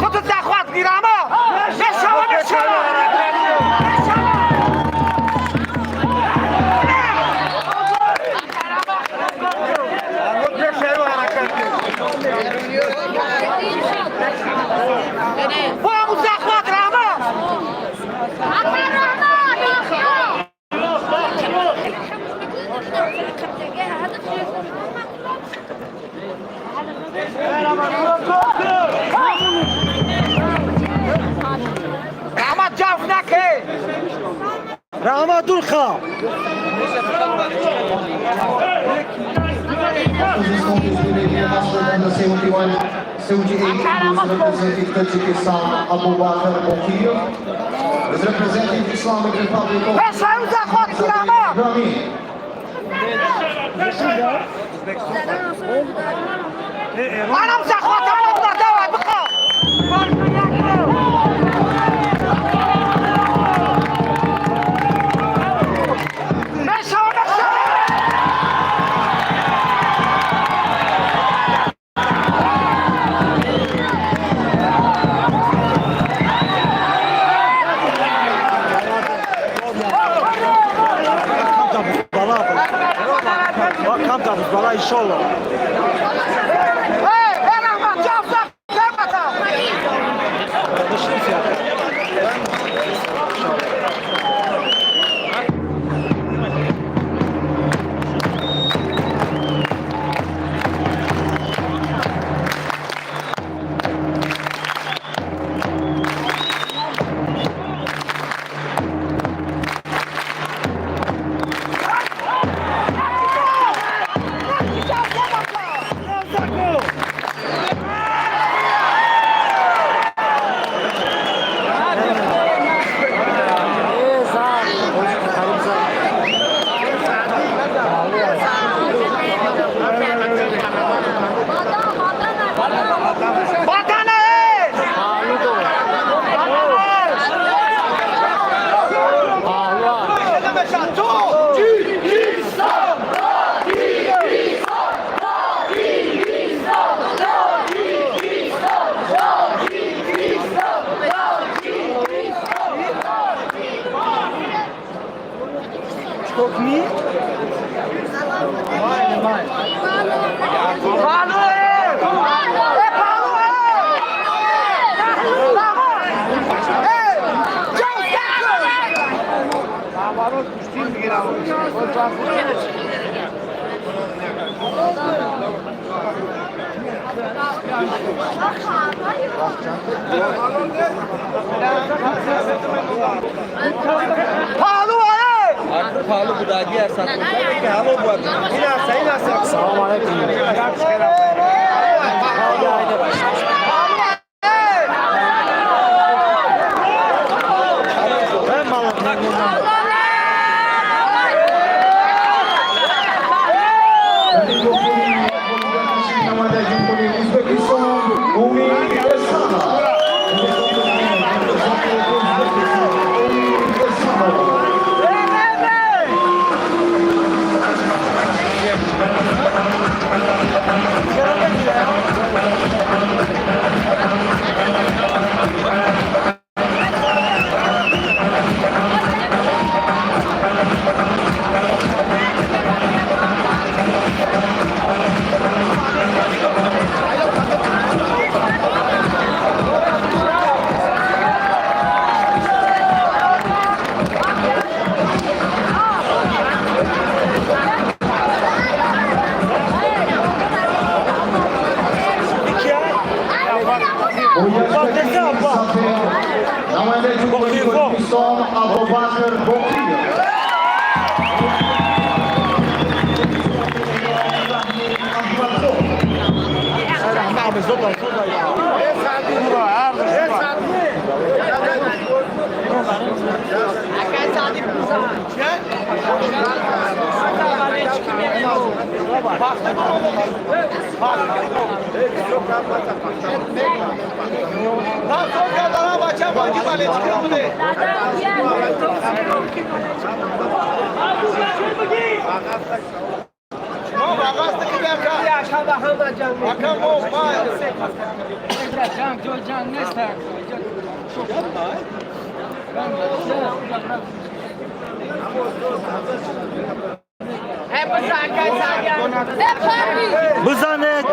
Худат захват гирама. Мешава, мешава. Мешава. Бо захват рама. Рахмат ҷавф наке. Рахмат Дулха. Number 71, 78 representing Tajikistan, Abu Bakr Bokir, is representing Islamic Republic of Пешаю захват гирама. Ibrahim. Анам захват, анам давай бихо. Мешава, мешава. Камта бала иншалло. Эй, эй, Рахмат, ҷавф захват. Батана, эй! Палу, эй! Эй, палу, эй! Эй! Ҷавф наке! Палу, эй! Палу будаги аст. Ҳамо буд. Ин аст, ин аст. Салом алейкум. Палу, эй! Намояндаи Ҷумҳурии Ӯзбекистон Умид Эсанов. Умид Эсанов. Эй, эй, эй! Намояндаи Ҷумҳурии Тоҷикистон Абубакр Бокир. Бизанед.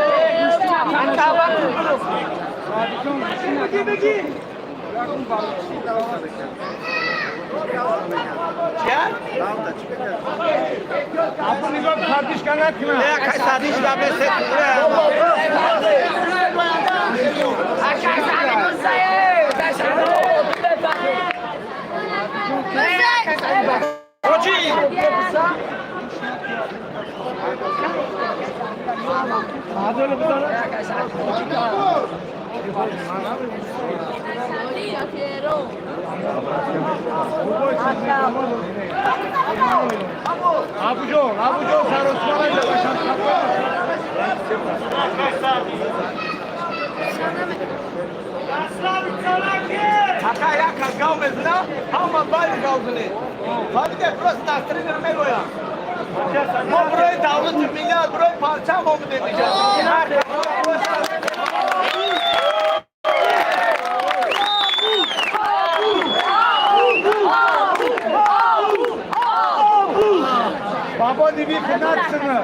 Бабо диби хидатсына.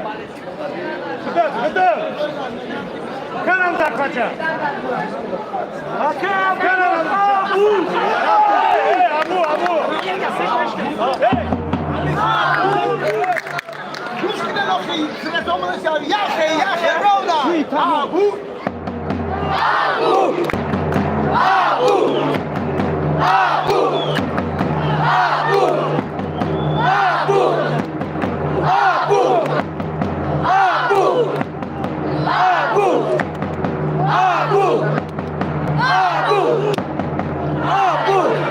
Хидат, хидат. Канам такача. Акам канам. Эй, абу, абу. Эй. Абу. Абу. Абу. Абу. Абу. Абу. Абу! Абу! Абу! Абу! Абу! Абу! Абу! Абу! Абу!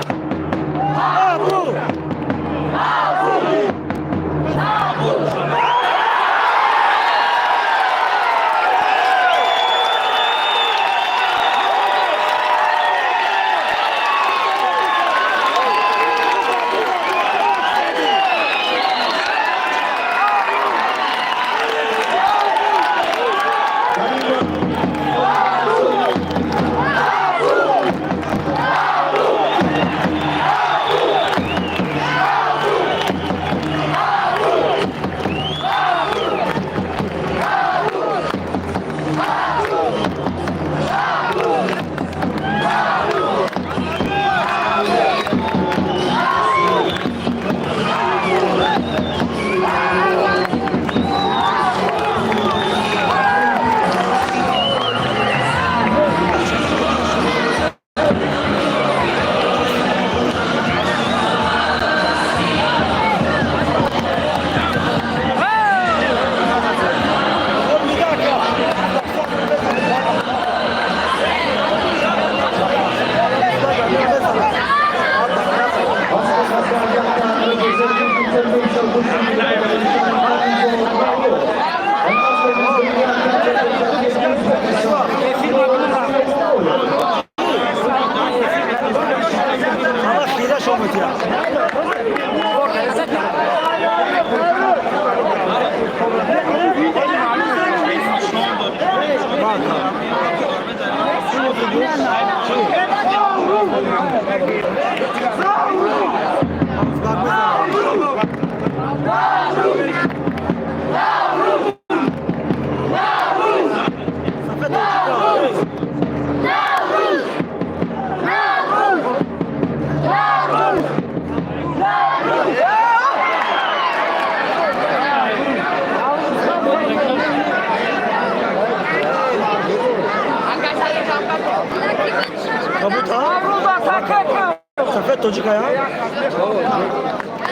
Тоҷикая?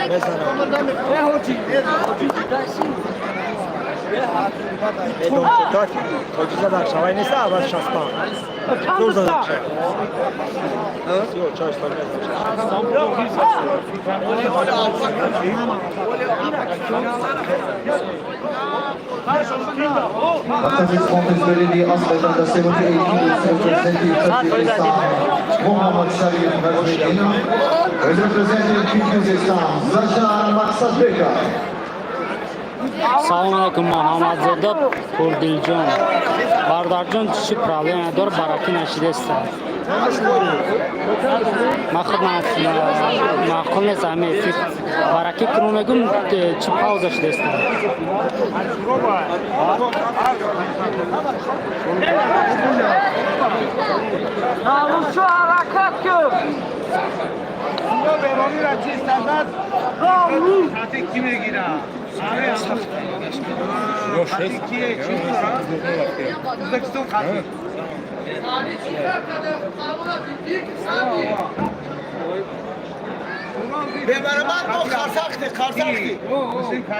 Мезанам. Медонам так тоҷика дар шавай нест, аввал 65. Зур задам шавай. Сиё чаш та After this contest, the athlete under 78 kilos representing Tajikistan, Muhammad Sharif Najmiddin, is representing Kyrgyzstan, Zajar Maksadbekov. Салом алейкум, Муҳаммадзода Пурдилҷон. Бародарҷон, чӣ проблема дор, баракӣ нашидеста? Ман худ маъқул нест ҳами эфир. Баракӣ кунум мегум, чӣ пауза шудеста? Наврӯзчу, ҳаракат кун! ببرمان تو خرسختی خرسختی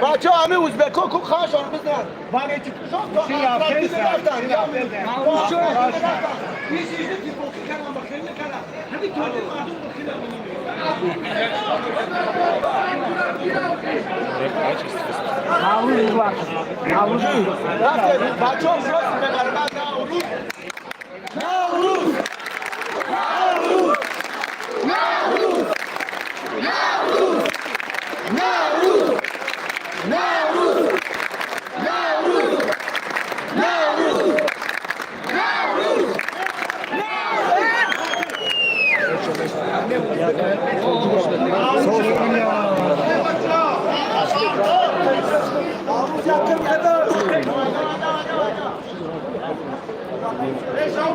بچه همه ازبکا کو خرشان بزن ولی چی تو رفتن بچه ها ببرمان نوروز نوروز نوروز نوروز نوروز نوروز نوروز نوروز نوروز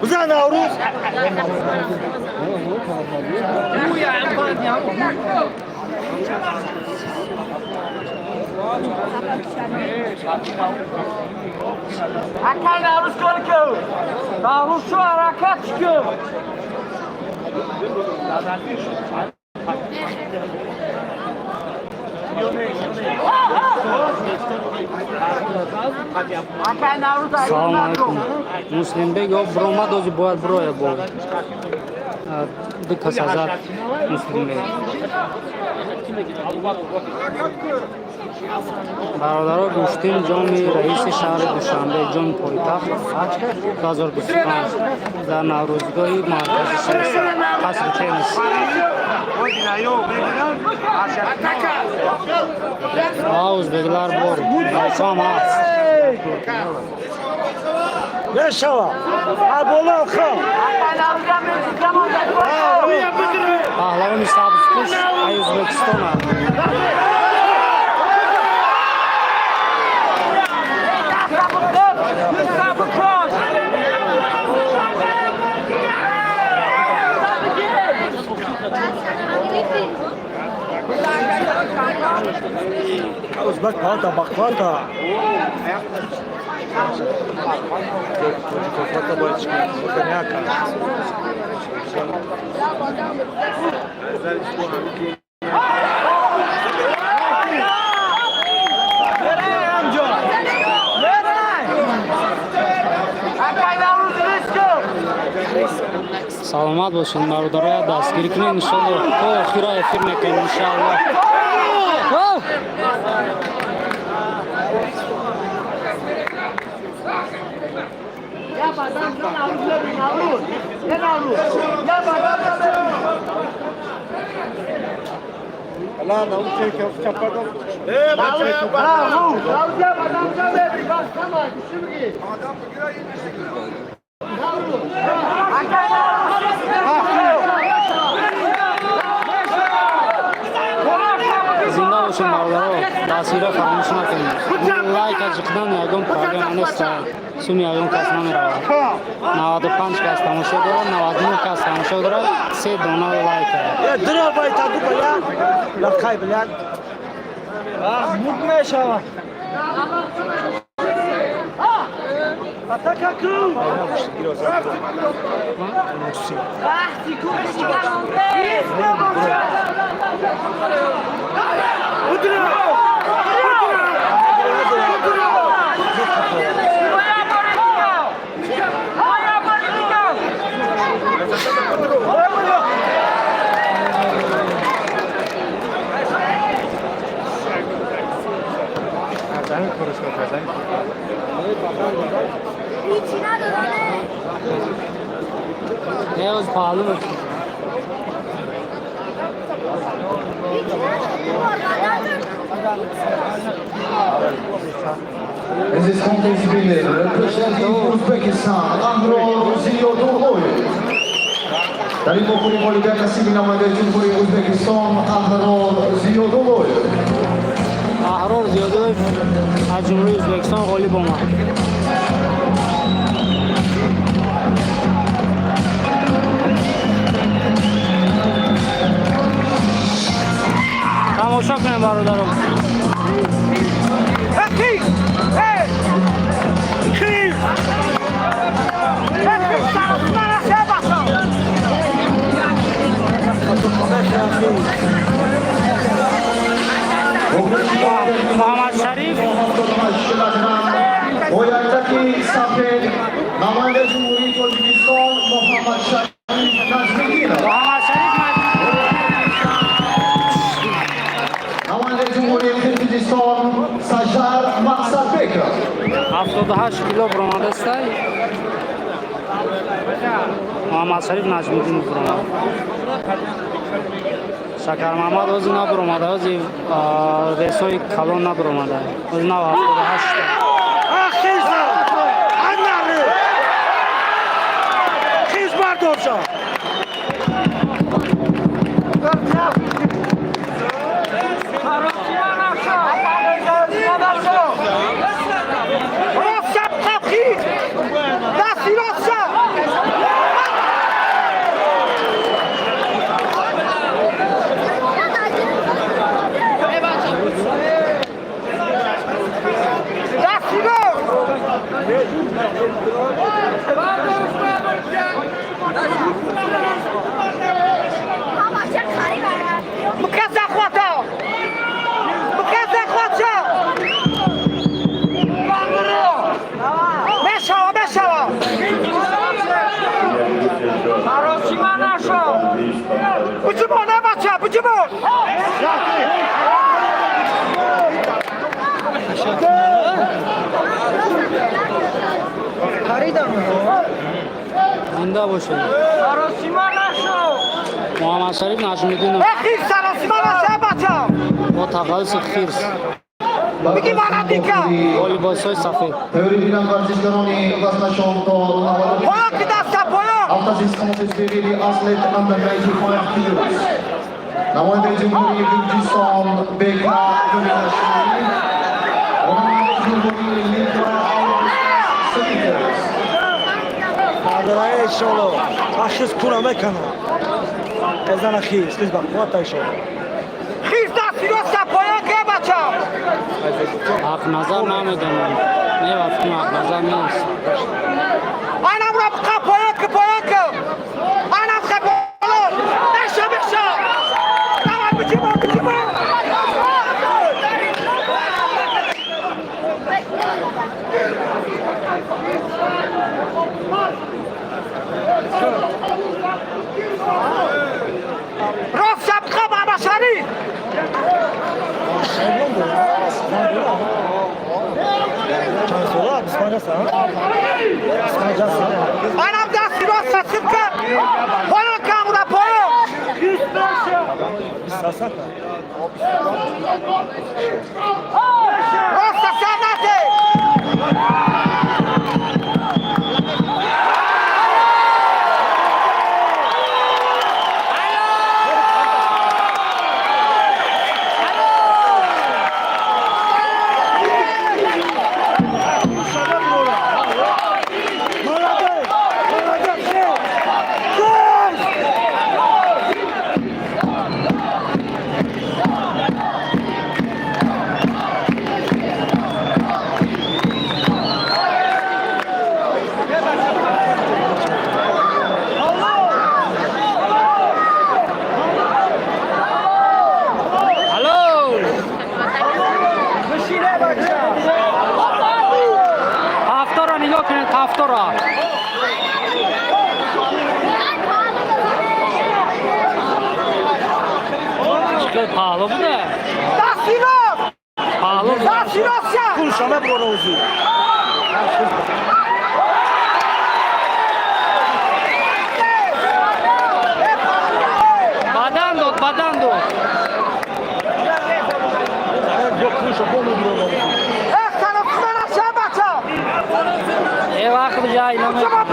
بزن نوروز. Акай Наврӯз кор кун! Наврӯзчу, ҳаракат кун! Акай Наврӯз. Салом алейкум. Муслимбек ё биромад, ози бояд бироя бо. Ду каса зад Муслимбек. Бародаро, гӯштин ҷоми раиси шаҳри Душанбе, ҷоми пойтахт 2025 дар наврӯзгоҳи маркази шаҳр, қасри теннис. Ва ӯзбеклар бор, бойсом ҳаст. Мешава. Абола хон. Паҳлавони сабзпӯш ай Ӯзбекистон аст. Узбек палата бақвата. Саломат бошед, бародароя, дастгирӣ кунед, иншолло то охира эфир мекунем, иншалло. Зинда бошед, бародаро, дастгириро фаромӯш накунед. Лайка ҷиқдан ягон проблема нест, суми ягон кас намеравад. 95 кас тамошо дорад, 99 кас тамошо дорад, се дона лайка. Дра байта ду бля. Лақай бля. Мук мешава. Атака ку. Не оз паҳлу. In this contest winner, representing Uzbekistan, Ahror Ziyodulloyev. Дар ин вохӯрӣ ғолибият насиби намояндаи Ҷумҳурии Ӯзбекистон Аҳрор Зиёдуллоев. Аҳрор Зиёдуллоев аз Ҷумҳурии Ӯзбекистон ғолиб омад. Тамошо кунем, бародарон. Хиз! Эй! Хиз! Хиз! Саросима наша, бача! Муҳаммад Шариф. Бо яктаки сафед намояндаи Ҷумҳурии Тоҷикистон Муҳаммад Шариф Наҷмиддинов. Муҳаммад Шариф. Намояндаи Ҷумҳурии Қирғизистон Сажар Мақсадбеков. 78 кило баромадастай. Муҳаммад Шариф Наҷмиддинов баромад. Шакармаҳмад ҳозир набаромада, ҳозир весҳои калон набаромада, ҳозир нав 78. Хиза! Анаре! Хиз бардорша! Саросима наша! Рост хиз! Дасти рост! Дасти рост! Мукаса хвата! Мукаса хвата! Мешава, мешава! Саросима наша! Буҷубо, не бача, буҷубо! Зинда бошед. Саросима наша! Муҳаммад Шариф Наҷмиддинов. Хиз, саросима наша, бача! Бо тахаллуси Хирс. Биги мана дика! Бо либосҳои сафед. Тайёрӣ бинанд варзишгарони вазнашон то Поён ки даста, поён! After this contest we athlete under 95 kilos. Намояндаи Ҷумҳурии Гурҷистон Бека Гоминашвили ва намояндаи Ҷумҳурии Литва Аурис Савитерс. Бародарае, иншолло. Хиз кура мекана. Безана хиз, хиз ба қуввата иншолло. Хиз, дасти роста, поён ки, бача! Ҳақназар намедонам, не вақти Ҳақназар нест. Анамро биқа, поён ки, поён ки! Анам ха боло! Меша, меша! Давай, буҷубо, буҷубо! Рост биқа, Муҳаммад Шариф! Чанд сола? 25 аст, 25 аст. Анам дасти роста сиб кар! Поён ки, амура, поён! 20 аст. Роста сар наде! Молодец! Молодец! Хиз! Алло! Тафтора нигоҳ кунед, тафтора. Чӣ қадр паҳлӯ буда? Дасти рост! Паҳлӯ буда. Дасти рост! Кунша меброра ӯзи. Бадан дод, бадан дод. Э, вақт ҷай намекунад.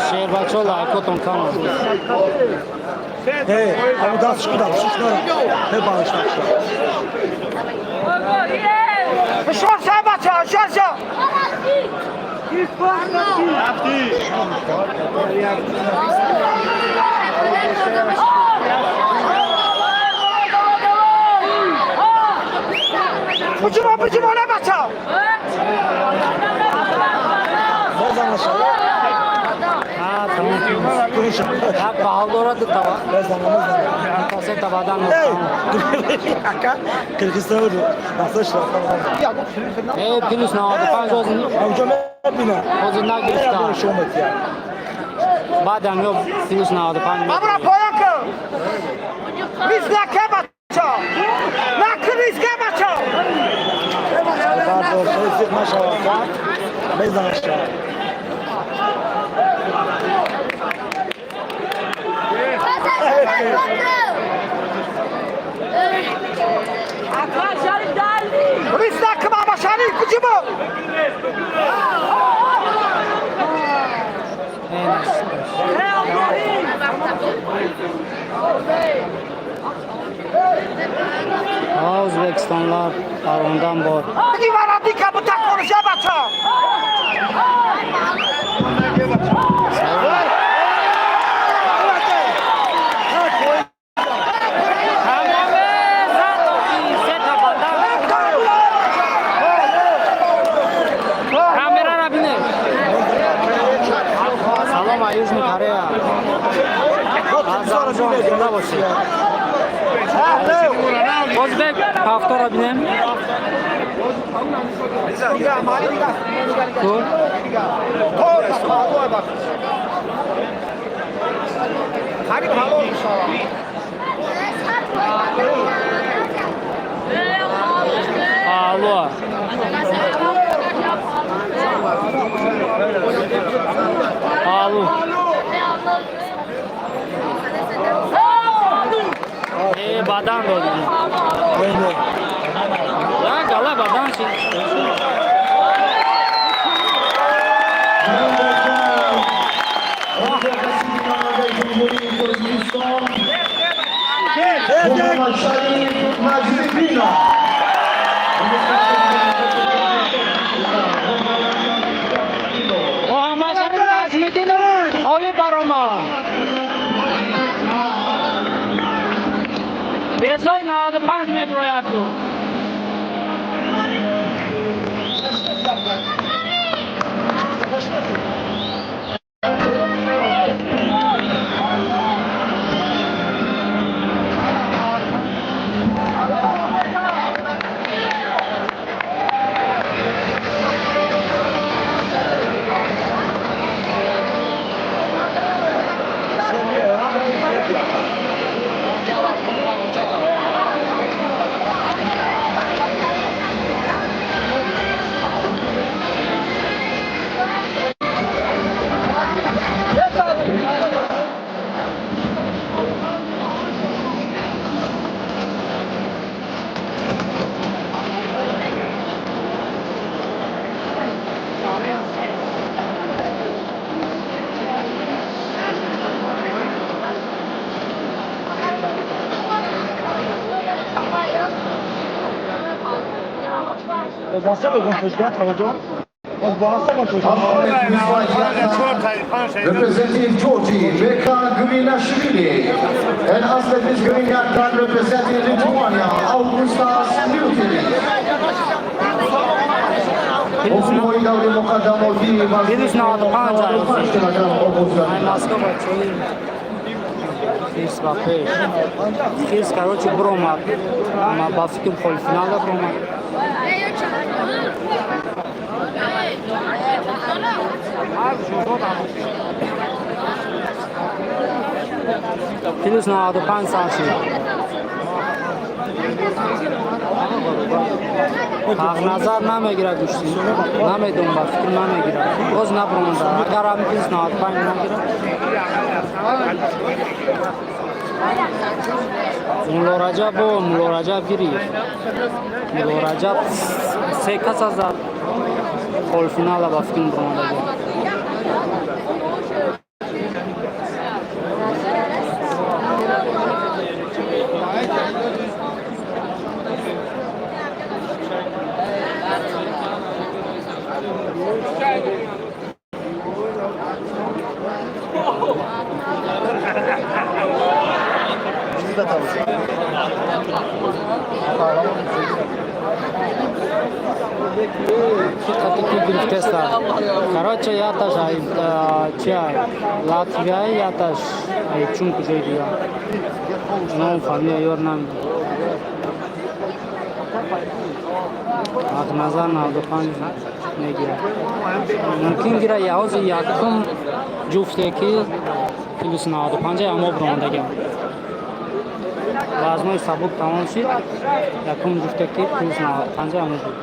Шербачо, лайкотон кам. Ҳамун дастш кудам, шиш нара. Мебариш нақша. Шор ша, бача, шор ша. Буҷумо, буҷумо, не, бача. Мезана ша. Ҳа, тамом. Як баҳол дорад ду таба. Мезана, мезана. Та се та бадан. Эй, ака, Қирғизистон дасташ рафта. Э, плюс 95 ҳозир. Онҷо мебина. Ҳозир нагирифта. Баъдам ё плюс 95. Амра поён кун. Рис наке, бача. Накун риске, бача. Бардор, хеле зиқ нашава, ака. Мезана ша. Рис накун, Мамашариф, буҷумо. Э, насиб. Ӯзбекистонлар барондан бор. Биги варадика бутакон ша, бача. Тамоме се та бадан. Камерара бине. Салом а Южный Корея. Азарҷон, зинда бошед. Озбек ҳафтора бинем. Ку? Алло. Алло. Э, бадан додӣ. Як гала бадан шид. Ҷумҳурии Тоҷикистон, Муҳаммадшариф Наҷмиддинов. Муҳаммадшариф Наҷмиддинов оли баромад. Бесои 95 меброяд ку. Representing Georgia, Beka Gvinashvili. And athlete is Grinatan representing Lithuania, Augustas Liuteris. Ҳукмҳои даври муқаддамотӣ. Плюс 95. 95 килограмм оғоз Ай гардид. Москва бачаи. Хирс ба пеш. Хирс, короче, биромад. Ма ба фикрам, холфинала биромад. Плюс 95 сар шуд. Ҳақназар намегирад гӯштӣ. Намедонам, ба фикр намегирад. Боз набиромада. Агар ҳам плюс 95 нагирад. Мулло Раҷаб бо Мулло Раҷаб гирифт. Мулло Раҷаб се каса зад. Холфинала ба фикрам биромада. Ки гирифтеста. Короче, яташ ай чия Латвия, яташ ай чун куҷои дигар. Ном, фамилия ёр намедонам. Ҳақназар 95 мегирад. Мумкин гира яҳози якум ҷуфте ки плюс 95 амо биромадагиам. Вазнои сабук тамом шид, якум ҷуфте ки плюс 95 амо буд.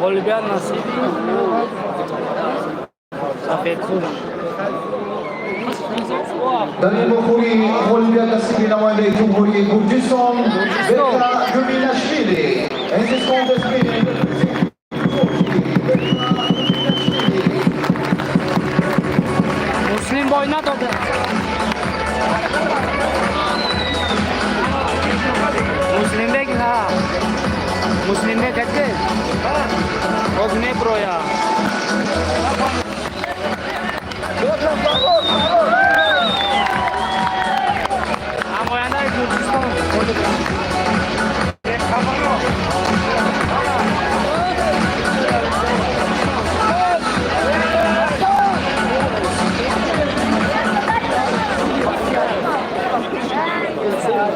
Ғолибият насиби сафедпӯш. Дар ин бухӯрӣ ғолибият насиби намояндаи Ҷумҳурии Гурҷистон Бека Гуминашвили. In this contest meeting, Муслим бой надода. Муслимбек на. Муслимбек ҳаке. Боз меброя. Намояндаи Гурҷистон.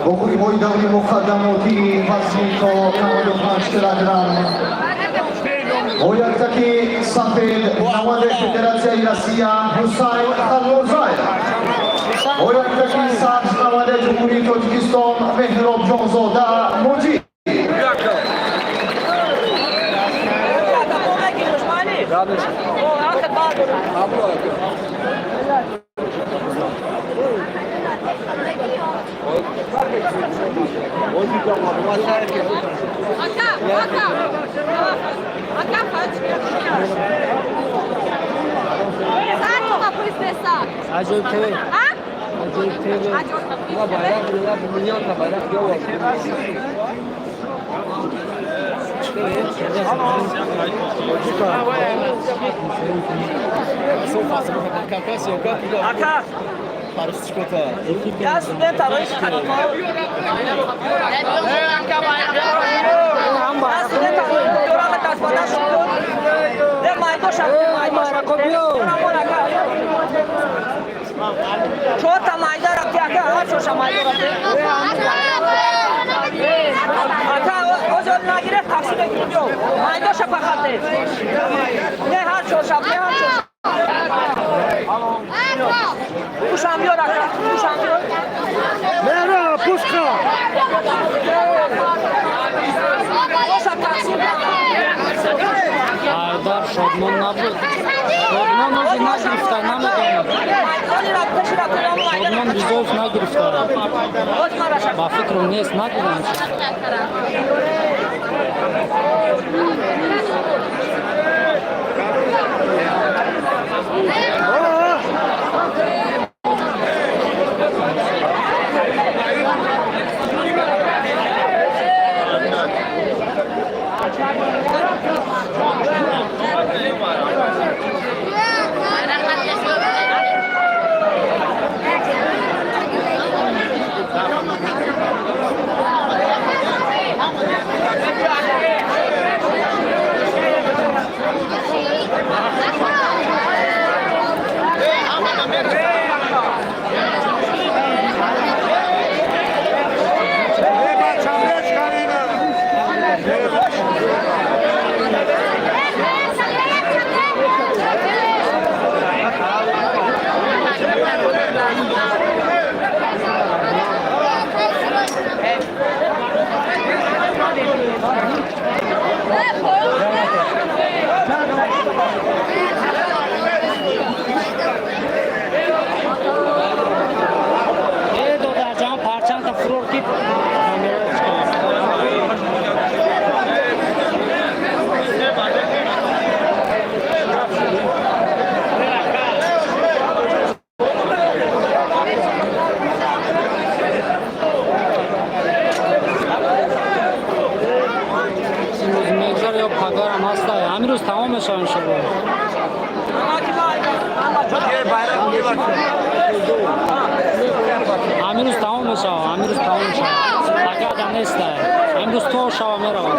Бухӯриҳои даври муқаддамотии вазни то 95 килограмм бо яктаки сафед намояндаи Федератсияи Россия Ҳусайн Халлозаев, бо яктаки сабз намояндаи Ҷумҳурии Тоҷикистон Меҳробҷонзода Муҷиб. Ака, ака, ака, Аҷоиб ТВ. Аҷоиб ТВ. Ака, я студент ароиш хатмо. Я студент ароиш дорам тасмада шуд. Де майдо шаб, майдо шаб. Чота майда рафти ака, ҳар чоша майда рафти. Ака, озол нагирефт тақсим мекунем биё. Майдо ша фақат. Не ҳар чоша, не ҳар чоша. Пушам биёр ака, пушам биёр. Мера, пушка! Боша тақсим. Айдар Шодмон набуд. Шодмон ози нагирифта, намедонам. Сулаймон Ризоев нагирифта, ба фикру нест, надидам. Э, додарҷон, парчамта фурор ки камера чикор. Имрӯз мегзар ё пагарам ҳаста, ҳамин рӯз тамом мешавад, иншоалло. Ҳамин рӯз тамом мешавад, ҳамин рӯз тамом мешавад, пагада неста, ҳамин рӯз то шава меравад.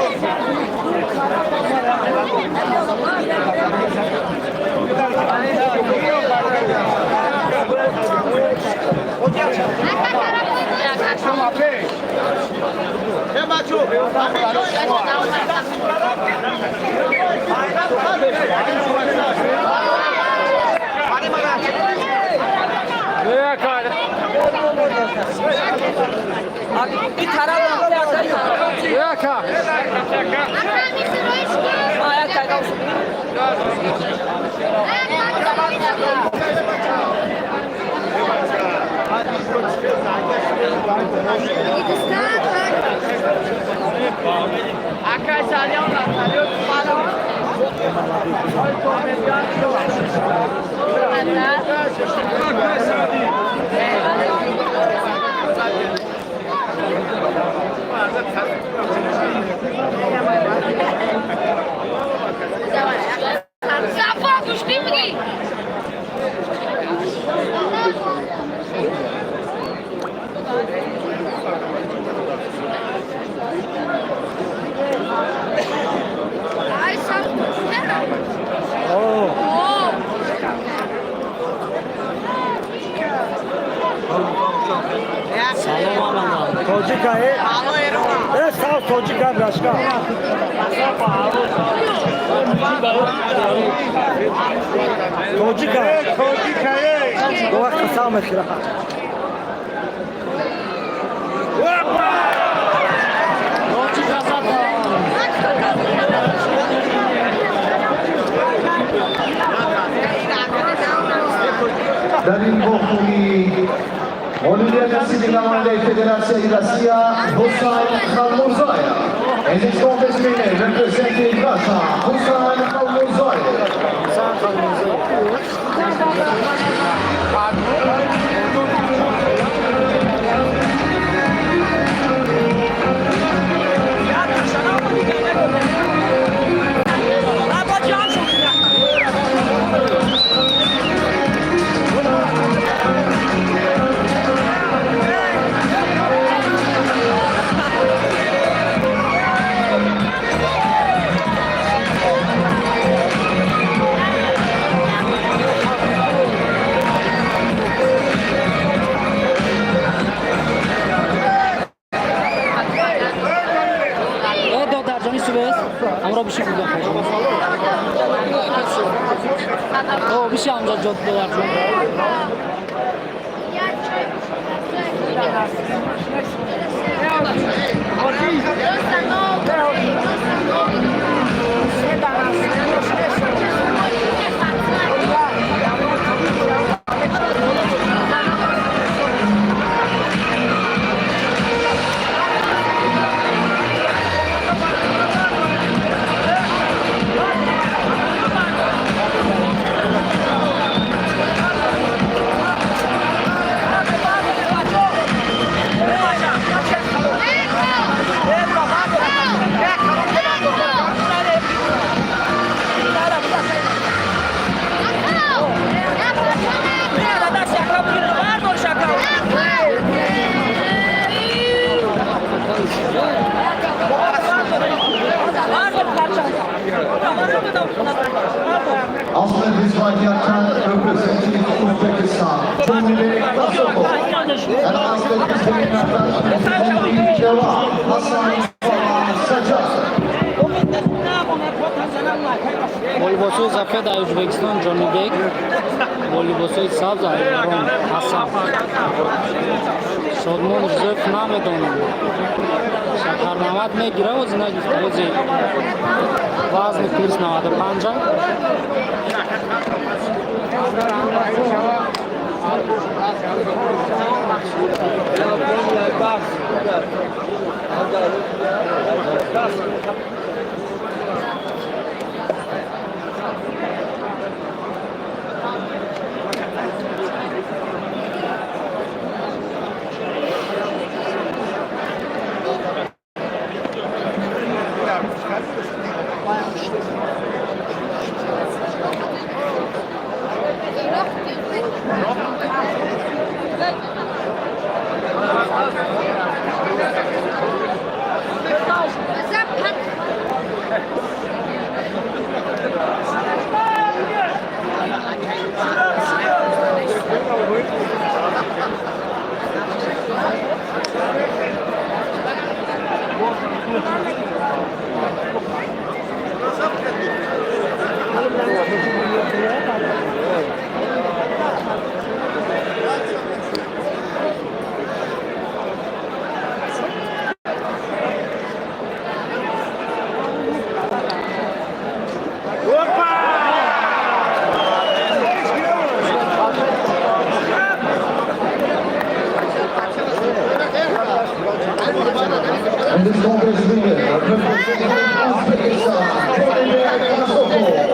Сафо, гӯштӣ бигӣ. Ай, сам. Салом, аманда. Тоҷика э? Э, сав тоҷика брашка. Тоҷика. Тоҷика э. Ду вақт сав мехӯра. Тоҷика задан. Дар ин вохӯрӣ ғолибият насиби намояндаи Федератсияи Россия Ҳусайн Халмурзаев. In this contest winner representing Russia, Hussein Khalmurzaev. Ҳасан Халмурзоев. Э, додарҷони субес, ҳамро биши бугам. О, биши ҳамҷо ҷо, додарҷон. Ҳасан Саҷҷод. Бо либосҳои сафед аз Ӯзбекистон Ҷонибек, бо либосҳои сабз аз Эрон Ҳасан. Шодмон Ризоев намедонам. Шакармамад мегира, ози нагифта, ози вазни плюс 95. And this congress winner, representing Uzbekistan, Jonibek Qarsokov.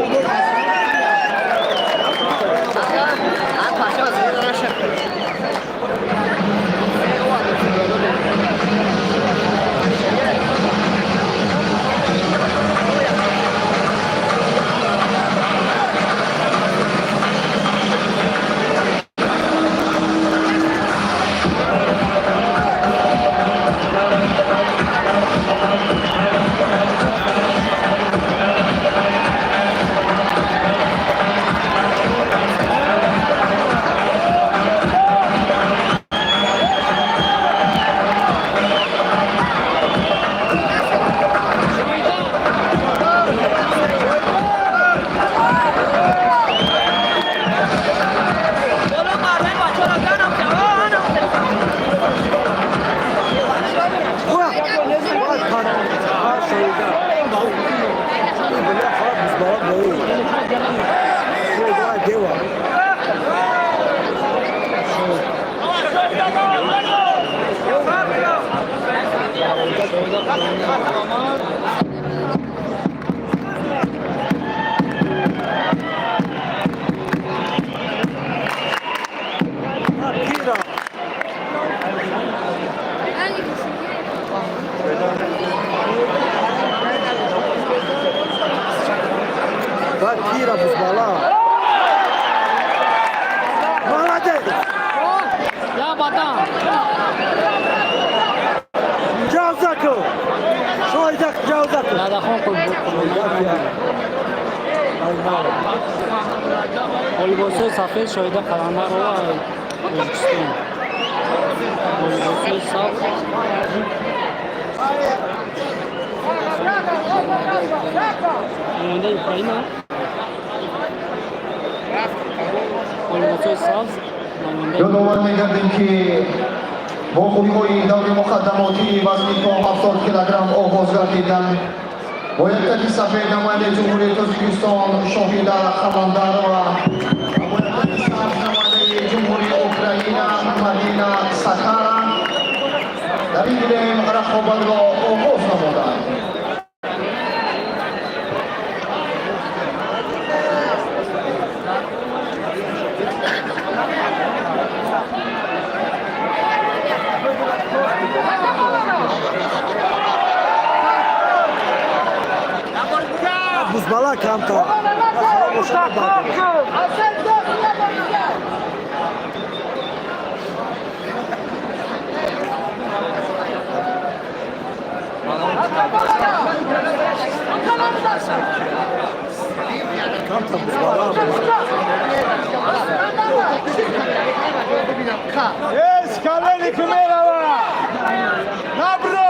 Я батан. Дадахон бо либосҳои сафед Шоҳида Қаландарова, Тоҷикистон. Бо либосҳои сабз намояндаи Украина. Бо либосҳои сабз намояндаи Ёдовар мегардем, ки вохӯриҳои даври муқаддамотии вазни то 70 килограмм оғоз гардиданд. Бо яктаки сафед намояндаи Ҷумҳурии Тоҷикистон Шоҳида Қаландарова ва бо яктаки сабз намояндаи Ҷумҳурии Украина Мадина Сакара дар ин гилем рақобатро оғоз намуданд. Бузбала камтар. Камтар бузбала. Yes, kaleni kumerava. Набро!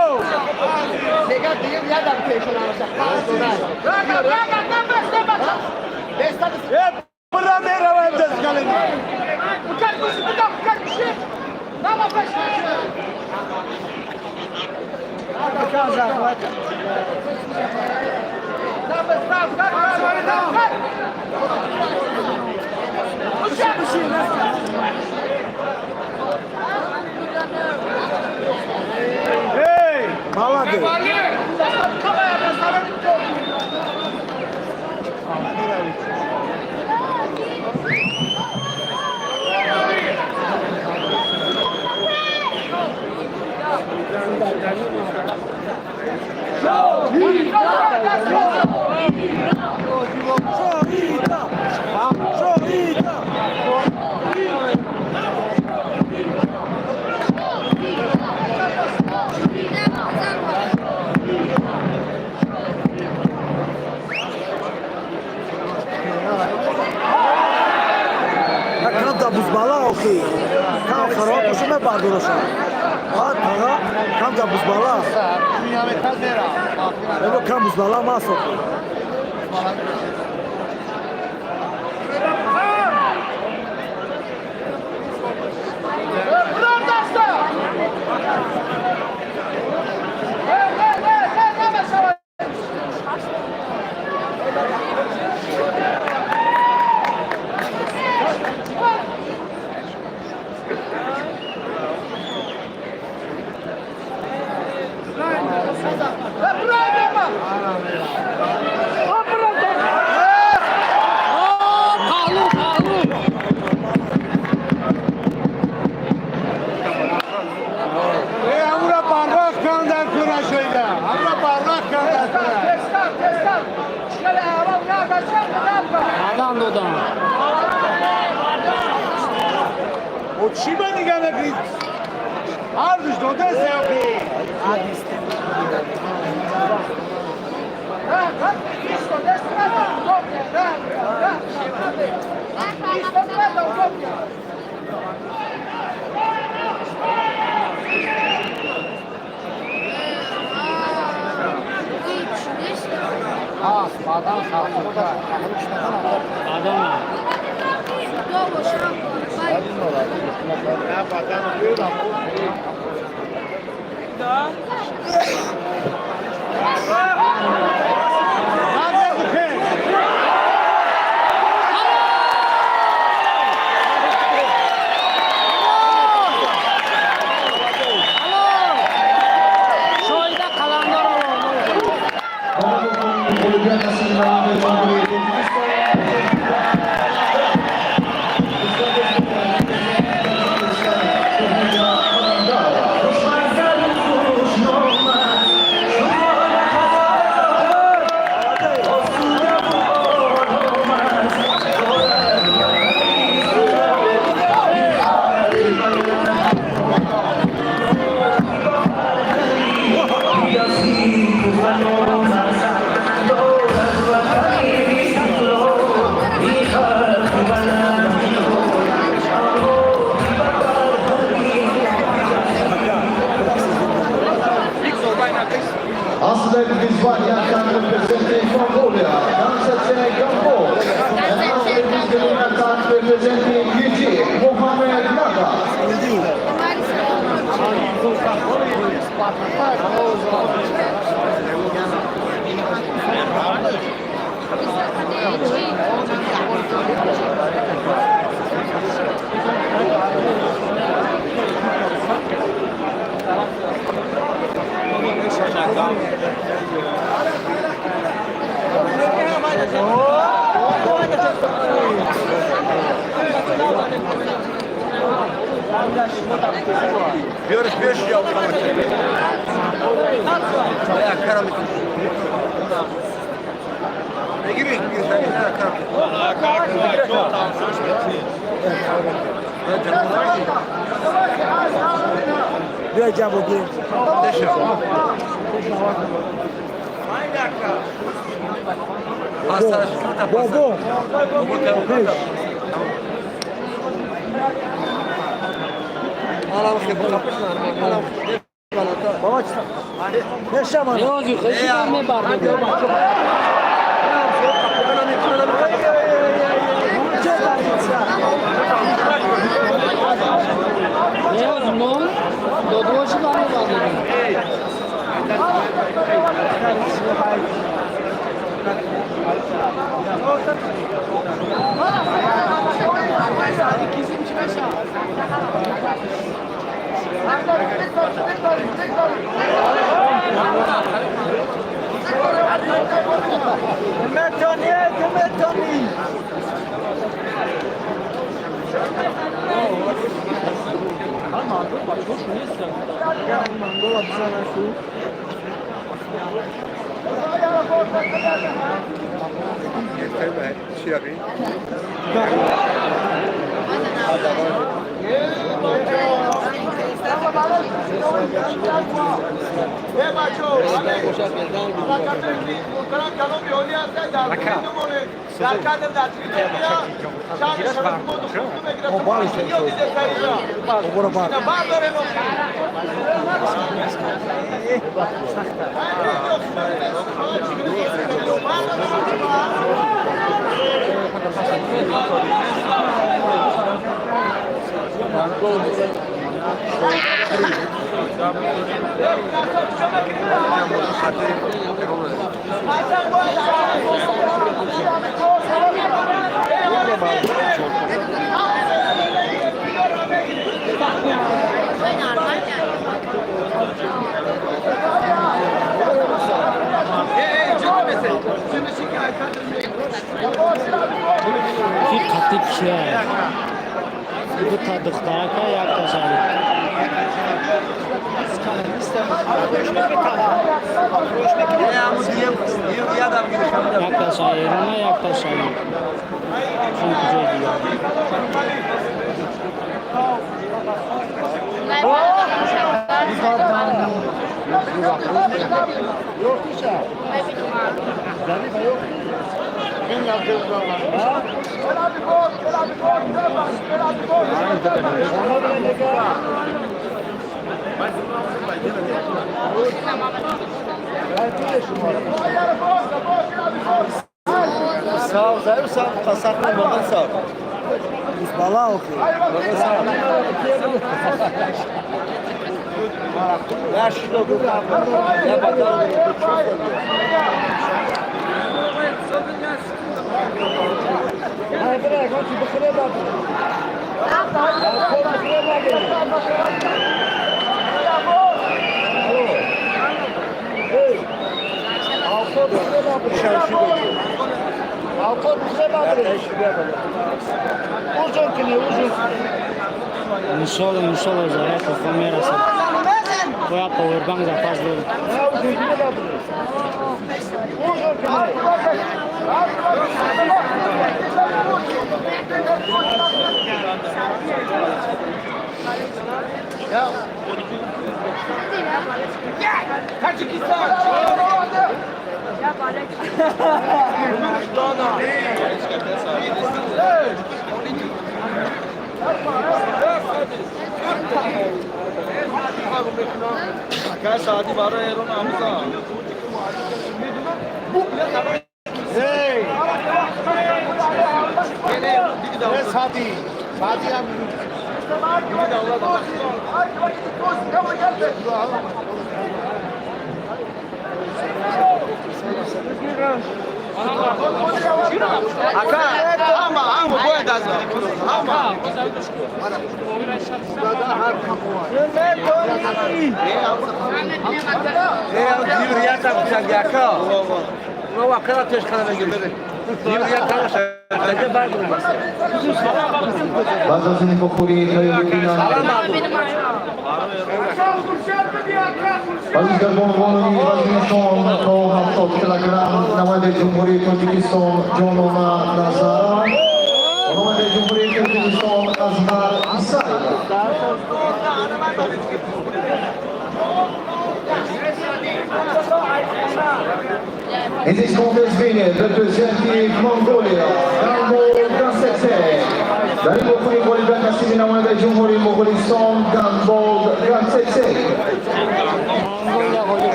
Ниёзи хешикан мебардорем. Ниёз нон додвоши бармебардорем. Ки қатӣ кия? Дута духтарака, якта шари. Якта шари Эрона, якта шари. Чун куҷои дигар. Иншолло, иншолло, заряд тофа мерасад. Бояд повербанк запас дорад. Баъд аз ин вохӯрии тайёрии варзишгарбонувони вазнишон то 70 килограмм намояндаи Ҷумҳурии Тоҷикистон Ҷонона Назарова, намояндаи Ҷумҳурии Қирғизистон Азғар Исаева. Изисконда извине representing Mongolia, Ganbold Gantsetseg. Дар ин вохӯрӣ ғолибият насиби намояндаи Ҷумҳурии Моғулистон Ганболд Ганцецег.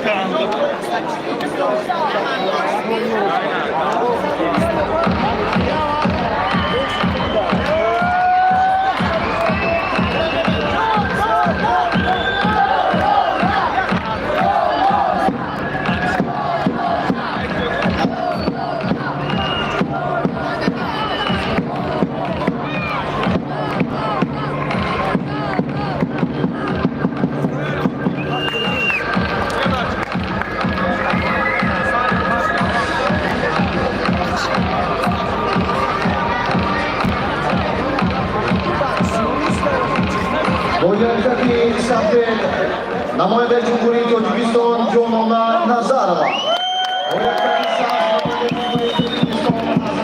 Бо ҳаракати сафед намояндаи Ҷумҳурии Тоҷикистон Ҷонона Назарова. Бо ҳаракати сабз намояндаи Ҷумҳурии Тоҷикистон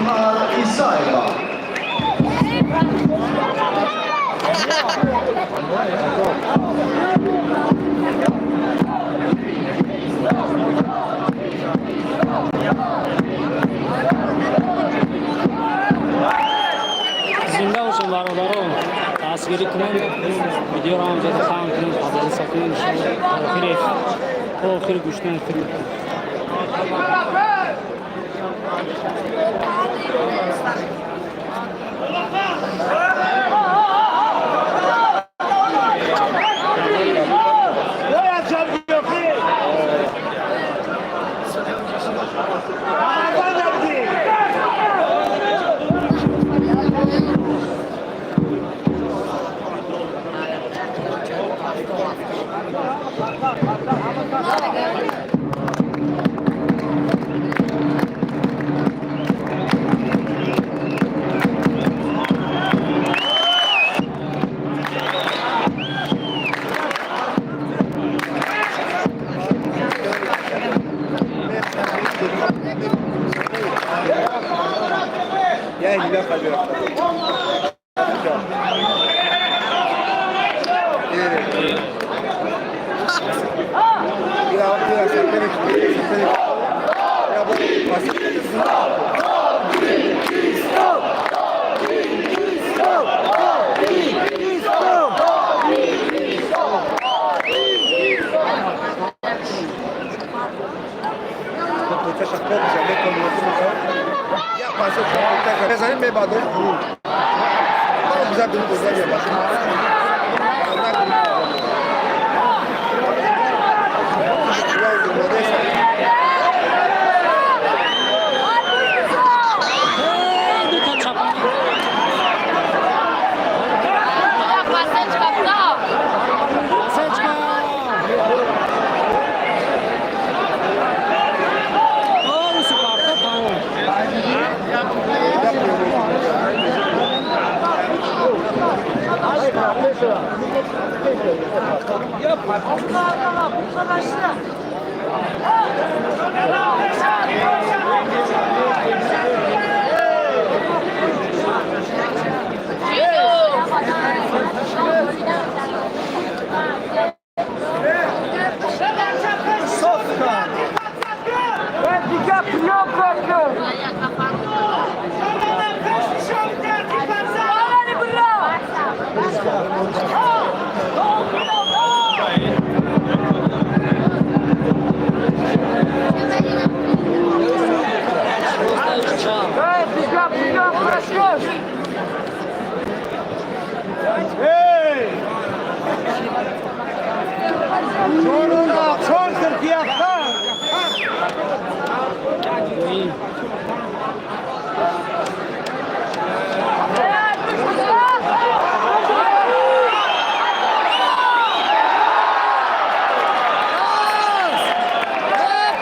Азҳар Исаева. Зинда бошем, бародаро, дастгирӣ кунем, видеоро ҳам ҷода паҳн кунем, поделиться кунем, охири то охири гӯш кунем. Дута чапани. Сечка! О, супарта тамом.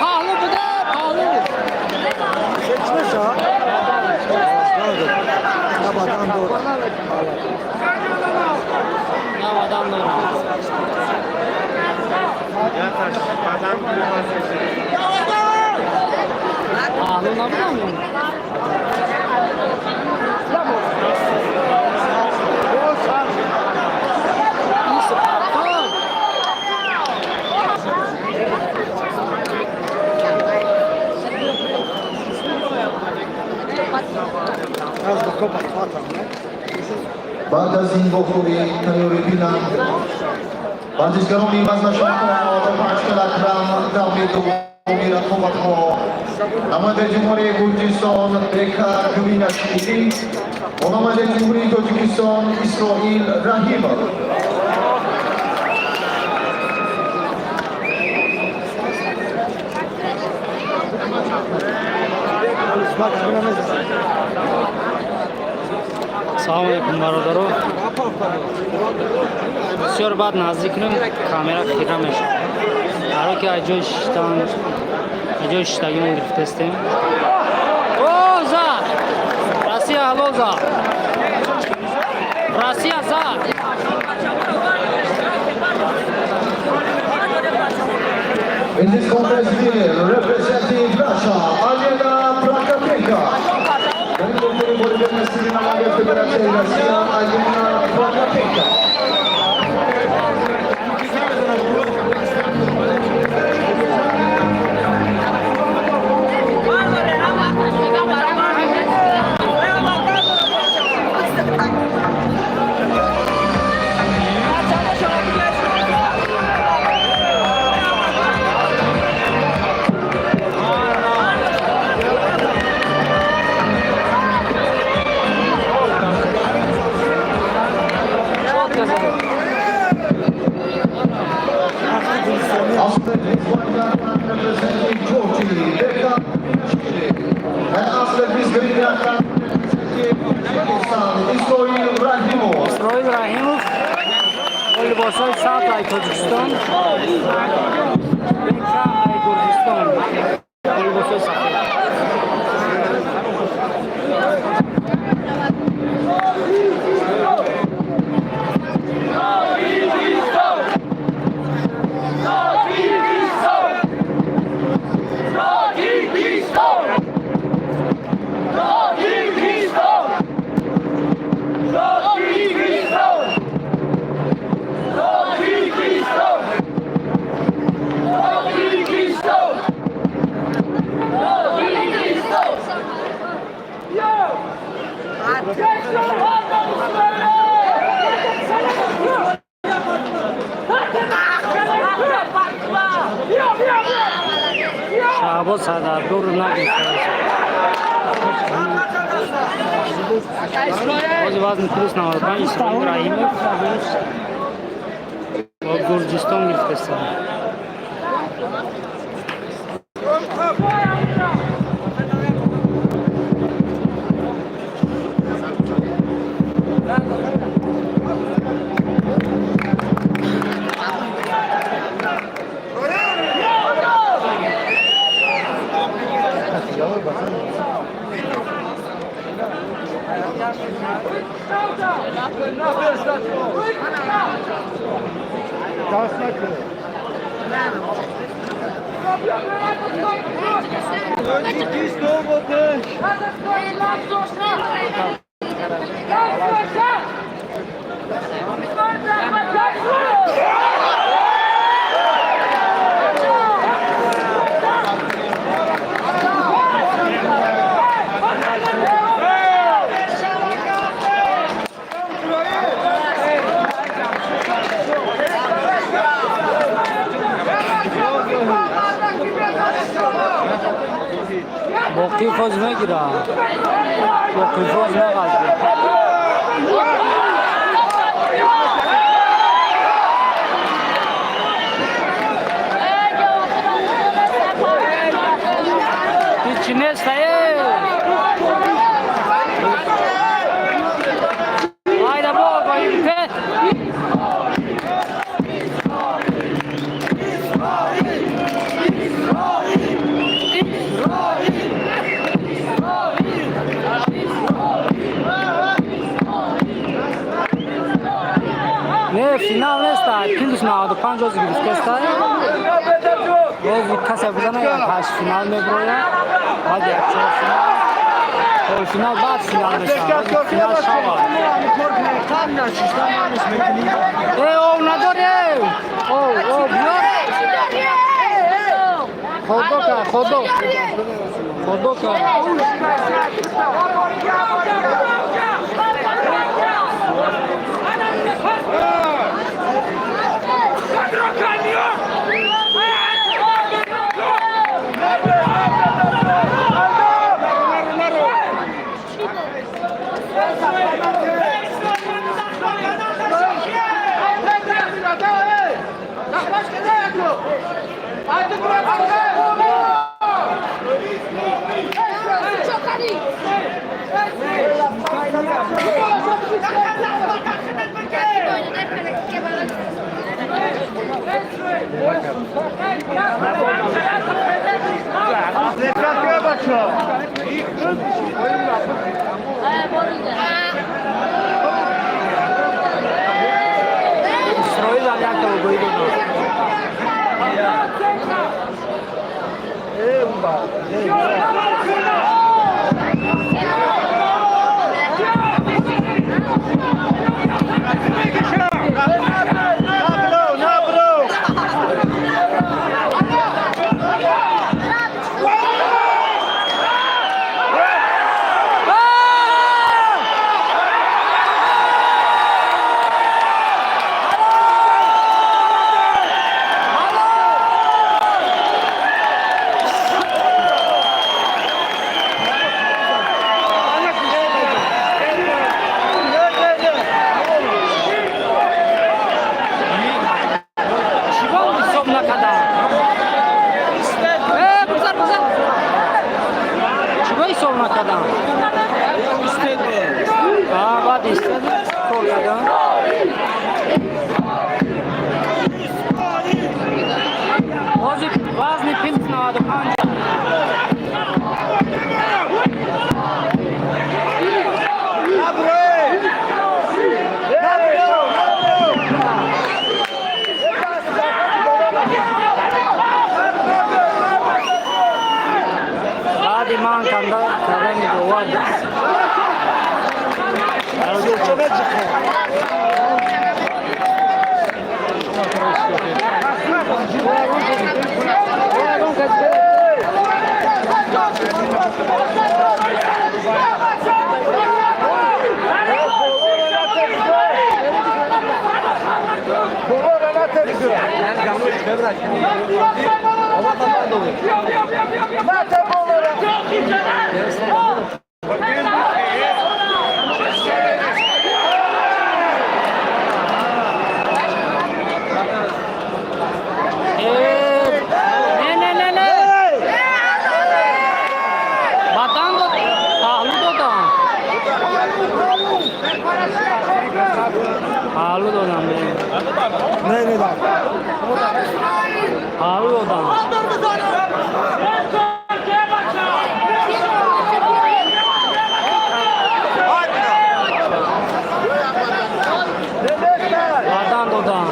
Паҳлу буда, паҳлу. На одам дорад. Паҳлу набудам. Ин супарта. Баъд аз ин вохӯрӣ тайёрӣ бинанд варзишгарони вазнашон 95 килограмм. Даври дуввуми рақобатҳо намояндаи Ҷумҳурии Гурҷистон Бека Гвинашвили ва намояндаи Ҷумҳурии Тоҷикистон Исроил Раҳимов. Салом алейкум, бародаро. Бисёр баъд наздик кунем, камера хира мешавад, ҳаро ки аз ҷои шиштан, аз ҷои шиштагимон гирифтастем. О, зад! Россия ҳалол зад, Россия зад. In this contest, representing Russia, Alena Prakapenka. Федерация Россия Алена Прокопенко. Athlete representing Georgia, Beka Gviniashvili. And athlete with green representing Uzbekistan, Isroil Rahimov. Исроил Раҳимов бо либосҳои сабз ай Тоҷикистон, Бека ай Гурҷистон бо либосҳои сафед. Шаҳбоз Садардору нагирифтааст. Бози вазни плюс 95 Исроил Раҳимов бо Гурҷистон гирифтааст. Боқӣ фоз мегирад, боқӣ фоз меғазб. Ҳичи неста е. Айда бо гирифте. Не, финал неста, плюс 95 ози гирифтеста. Боз касе бизана, як ҳашт финал меброяд, баъд як чор финал, полфинал, баъд финал мешавад. Финал шавад. Э, ов надоре, ов, ов биёр. Ходо ка, ходо, ходо ка. Исроил ам якта огоҳӣ додам. Чигон ҳисоб накардам? Э, бигзар, бигзар. Чиго ҳисоб накардам? А, баъд истед кор кардам. Ҳозир вазни пилс 95. Баъди ман кардани довар. Э, не, не, не, не. Бадан дод, паҳлӯ додам. Паҳлӯ додам. Не, не, да. Паҳлӯ додам. Бадан додам.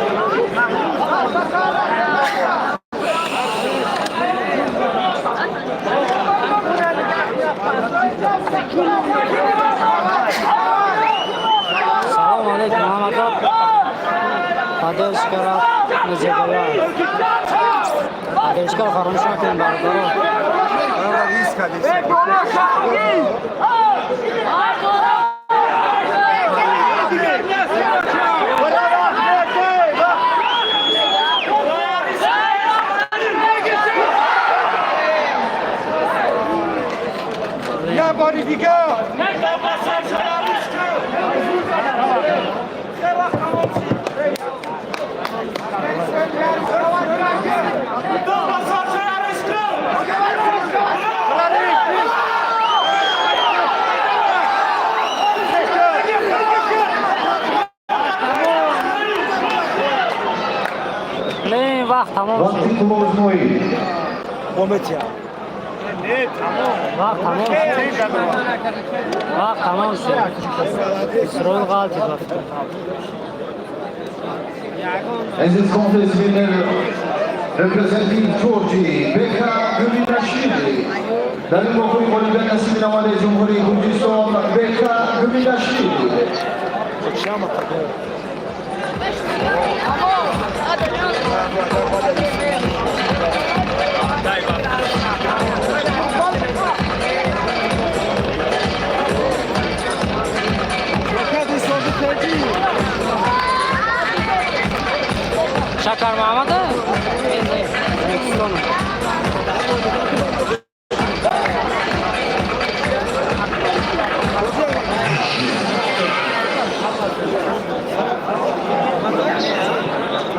Салом алейкум, ҳамага. Поддержкара незебоя. Поддержкаро фаромӯш накунем, бародаро. Не, вақт тамом шуд. Вақти қувваозмоӣ. Мометия. Вақт тамом шуд. Вақт тамом шуд. Исроил ғалтид вақт. Es ist kommt winner representing Georgie, Beka Guminashvili. Дар ин вохӯри ғолибият насиби намояндаи Ҷумҳурии Гурҷистон Бека Гуминашвили. Шакар Маҳамада? Ӯзбекистон.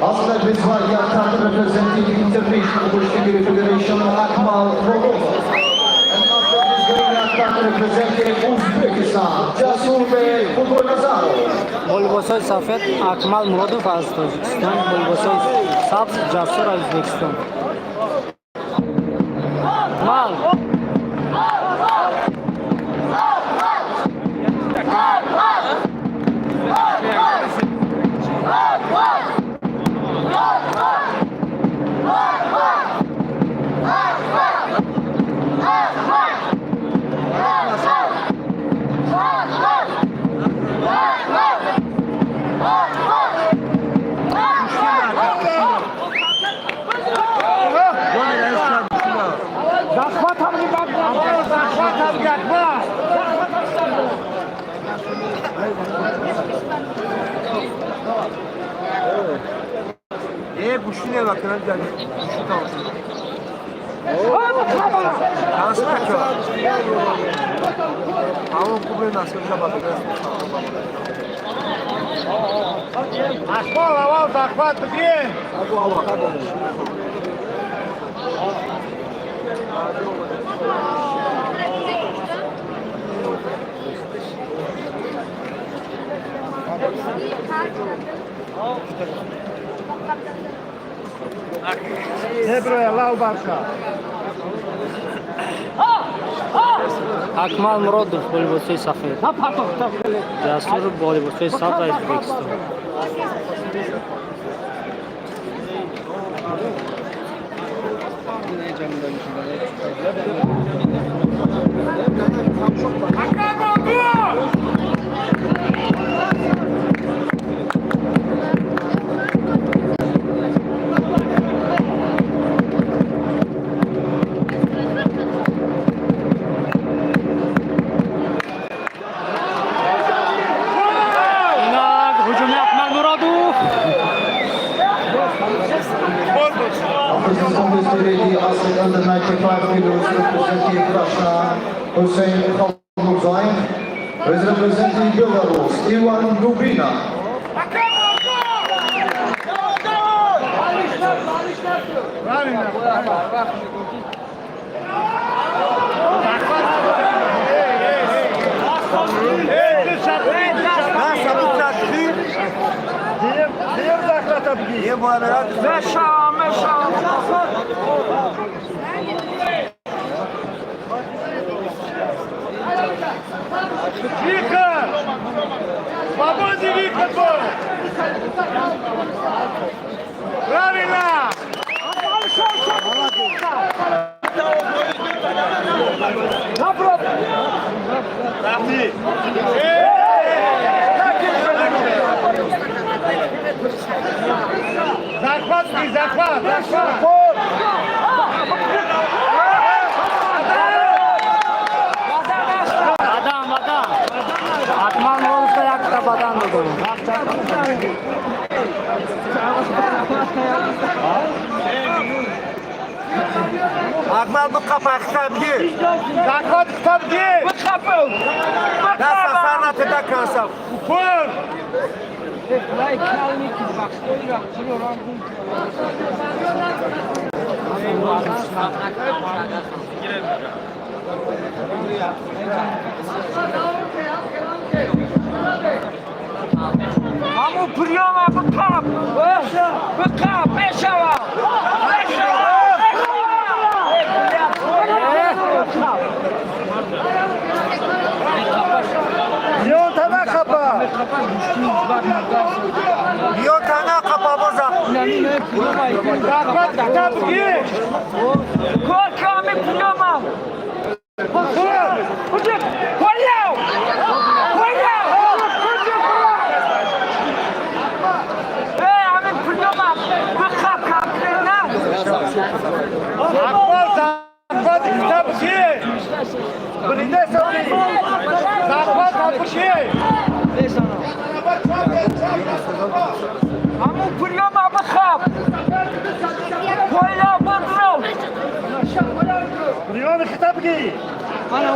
Aslet Rizvan Yakar representing International Gushtigi Federation Akmal Murodov. And after this going attack representing Uzbekistan, Jasurbek Khudoynazarov. Бо либосҳои сафед Акмал Муродов аз Тоҷикистон, бо либосҳои сабз Ҷасур аз Ӯзбекистон. Мал Гӯштине бакунам гӯшти тамошо. Танс нака. Ҳамон хубе насоша бакунам. Акмал, аввал захват бигир. Акмал Муродов бо либосҳои сафед, Ҷасур бо либосҳои сабз аз Ӯзбекистон. Инак ҳуҷуми Акмал Муродов. After this contest, the athlete under 95 kilos representing Russia, Hussein Khalmurzaev, is representing Belarus, Ivan Dubina. Е муамират. Выход! Свободный выход был! Правильно! Захват, захват, захват! Бадан, бадан. Акмал Муродовда якта бадан додам. Акмал биқапа хитабги. Захват хитабги! Даста сар натеда канса. Упор! Ҳамун приёма биқап, биқап мешава. Ёнта нахапа! Ёнта нахапа боза. Захват хитабги! Кор ками приёма. Понял! Понял! Эй, ҳамин приёма биқап конкретно. Акмал захват хитабги! Захват хитабги! Ҳамун приёма биқап. Понял, бадро. Приёми хитабги! Понял!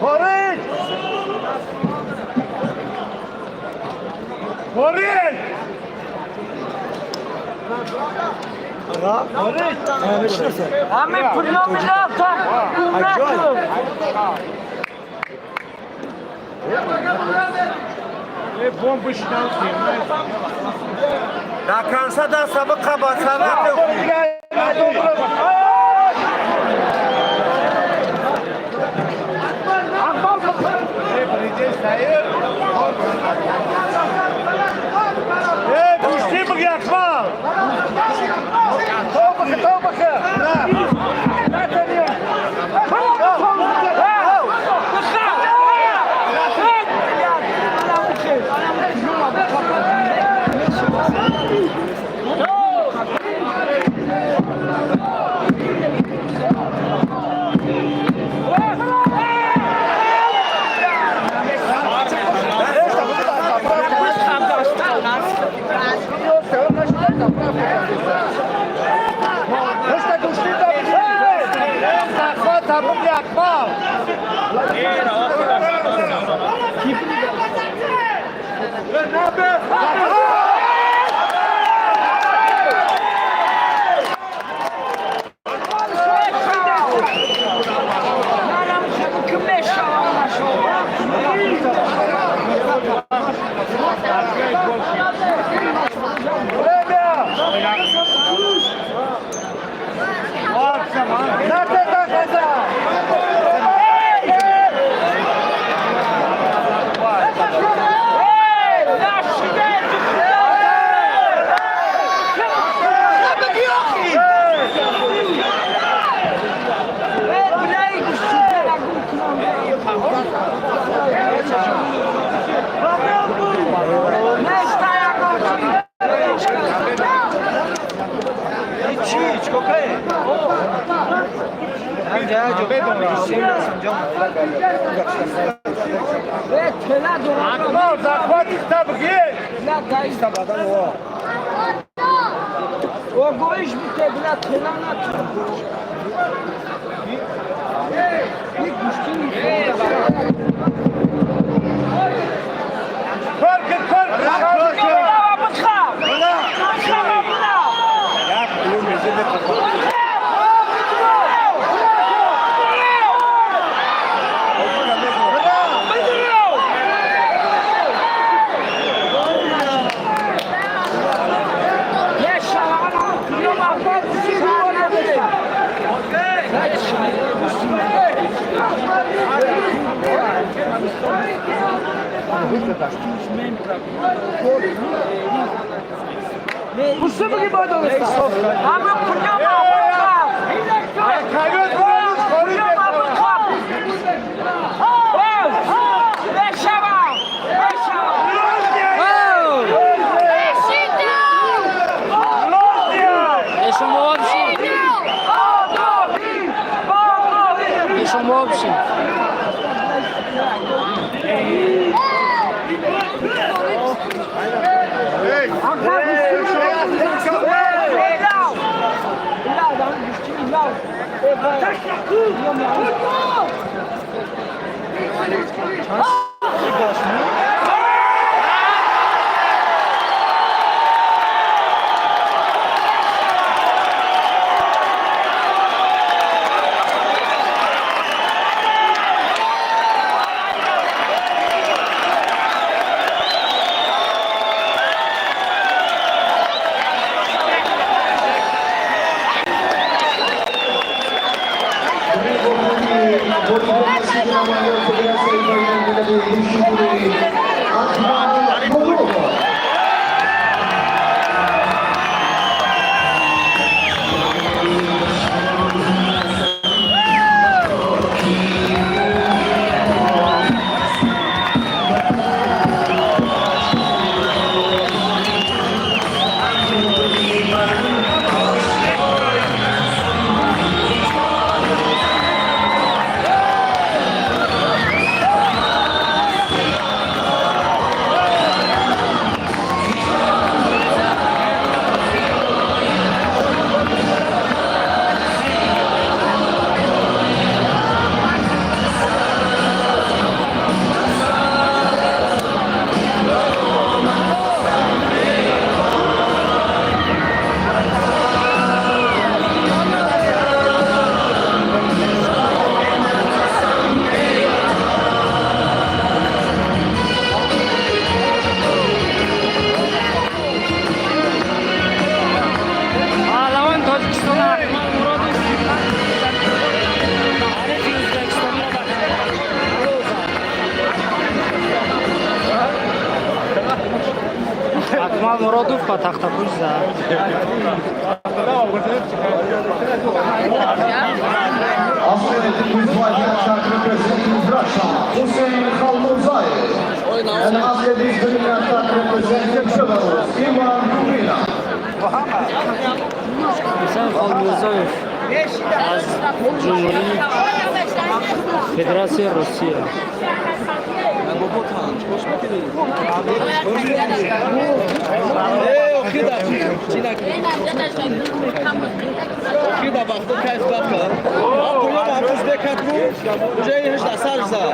خارج خارج همه پولا میرفتن نکن. До конца да сабы қабат. گوشتی بگی اکبر تو بخه تو بخه نه نه. Муродов ба тахтапӯш зад. Athlete with white attack representing Russia, Hussein Khalmurzaev. And athlete with green attack representing Belarus, Ivan Kubina. Ҳусайн Холмирзоев аз Ҷумҳурии Федератсияи Русия. Охида вақто кайф бад кард. Пулам ҳамуз бекард ку, уже ҳеҷ сар зад.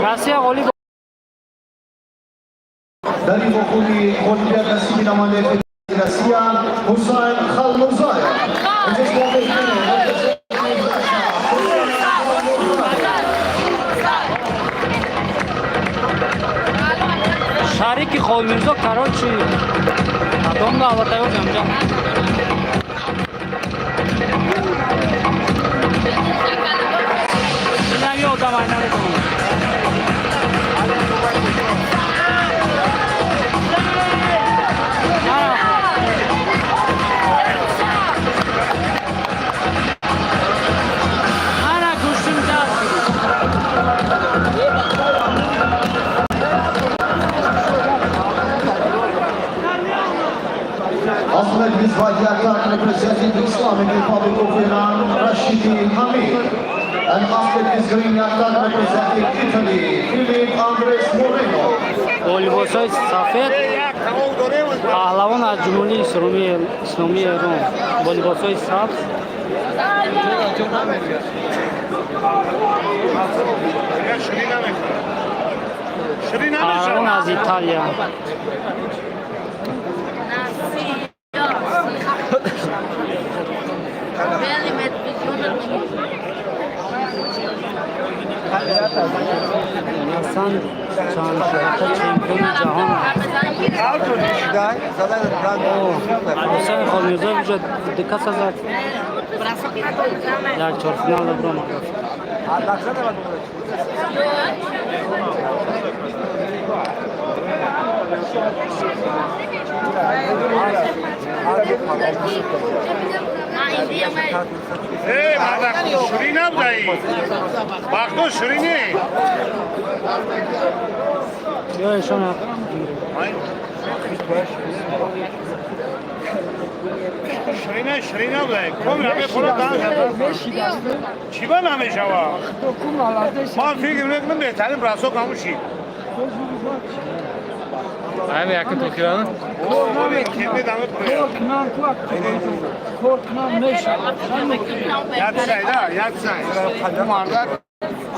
Россия ғолиб. Дар ин вохӯрӣ ғолибият насиби намояндаи Федератсияи Россия Ҳусайн Халмурзаев. Интихоб Шарики Холмирзо, короче, кадом давлата ёд амҷа. Инам ёдам, ай наметавонам. Ана гӯштим даст. Athlete with white attack representing the Islamic Republic of Iran, Rashidi Hamid. And athlete with green attack representing Italy, Philip Andres Moreno. Бо либосҳои сафед паҳлавон аз Ҷумҳурии Исломии Эрон, бо либосҳои сабз паҳлавон аз Италия. Ҳасан чанд шабака чемпиони ҷаҳон аст. Ҳусайн Холмирзоев уже ду каса зад, як чорфинал баромад. Эй, мардак, ширин набудаи. Бахто ширине. Ё ишон. Ширина, ширин набудаи. Ком раме пула дан шуда. Чӣ ба намешава? Ман фикр мекунам, беҳтарин бросок ҳамун шид. Ами якин тохиран. Кеми даме пула. Як сайда, як сай. Мардак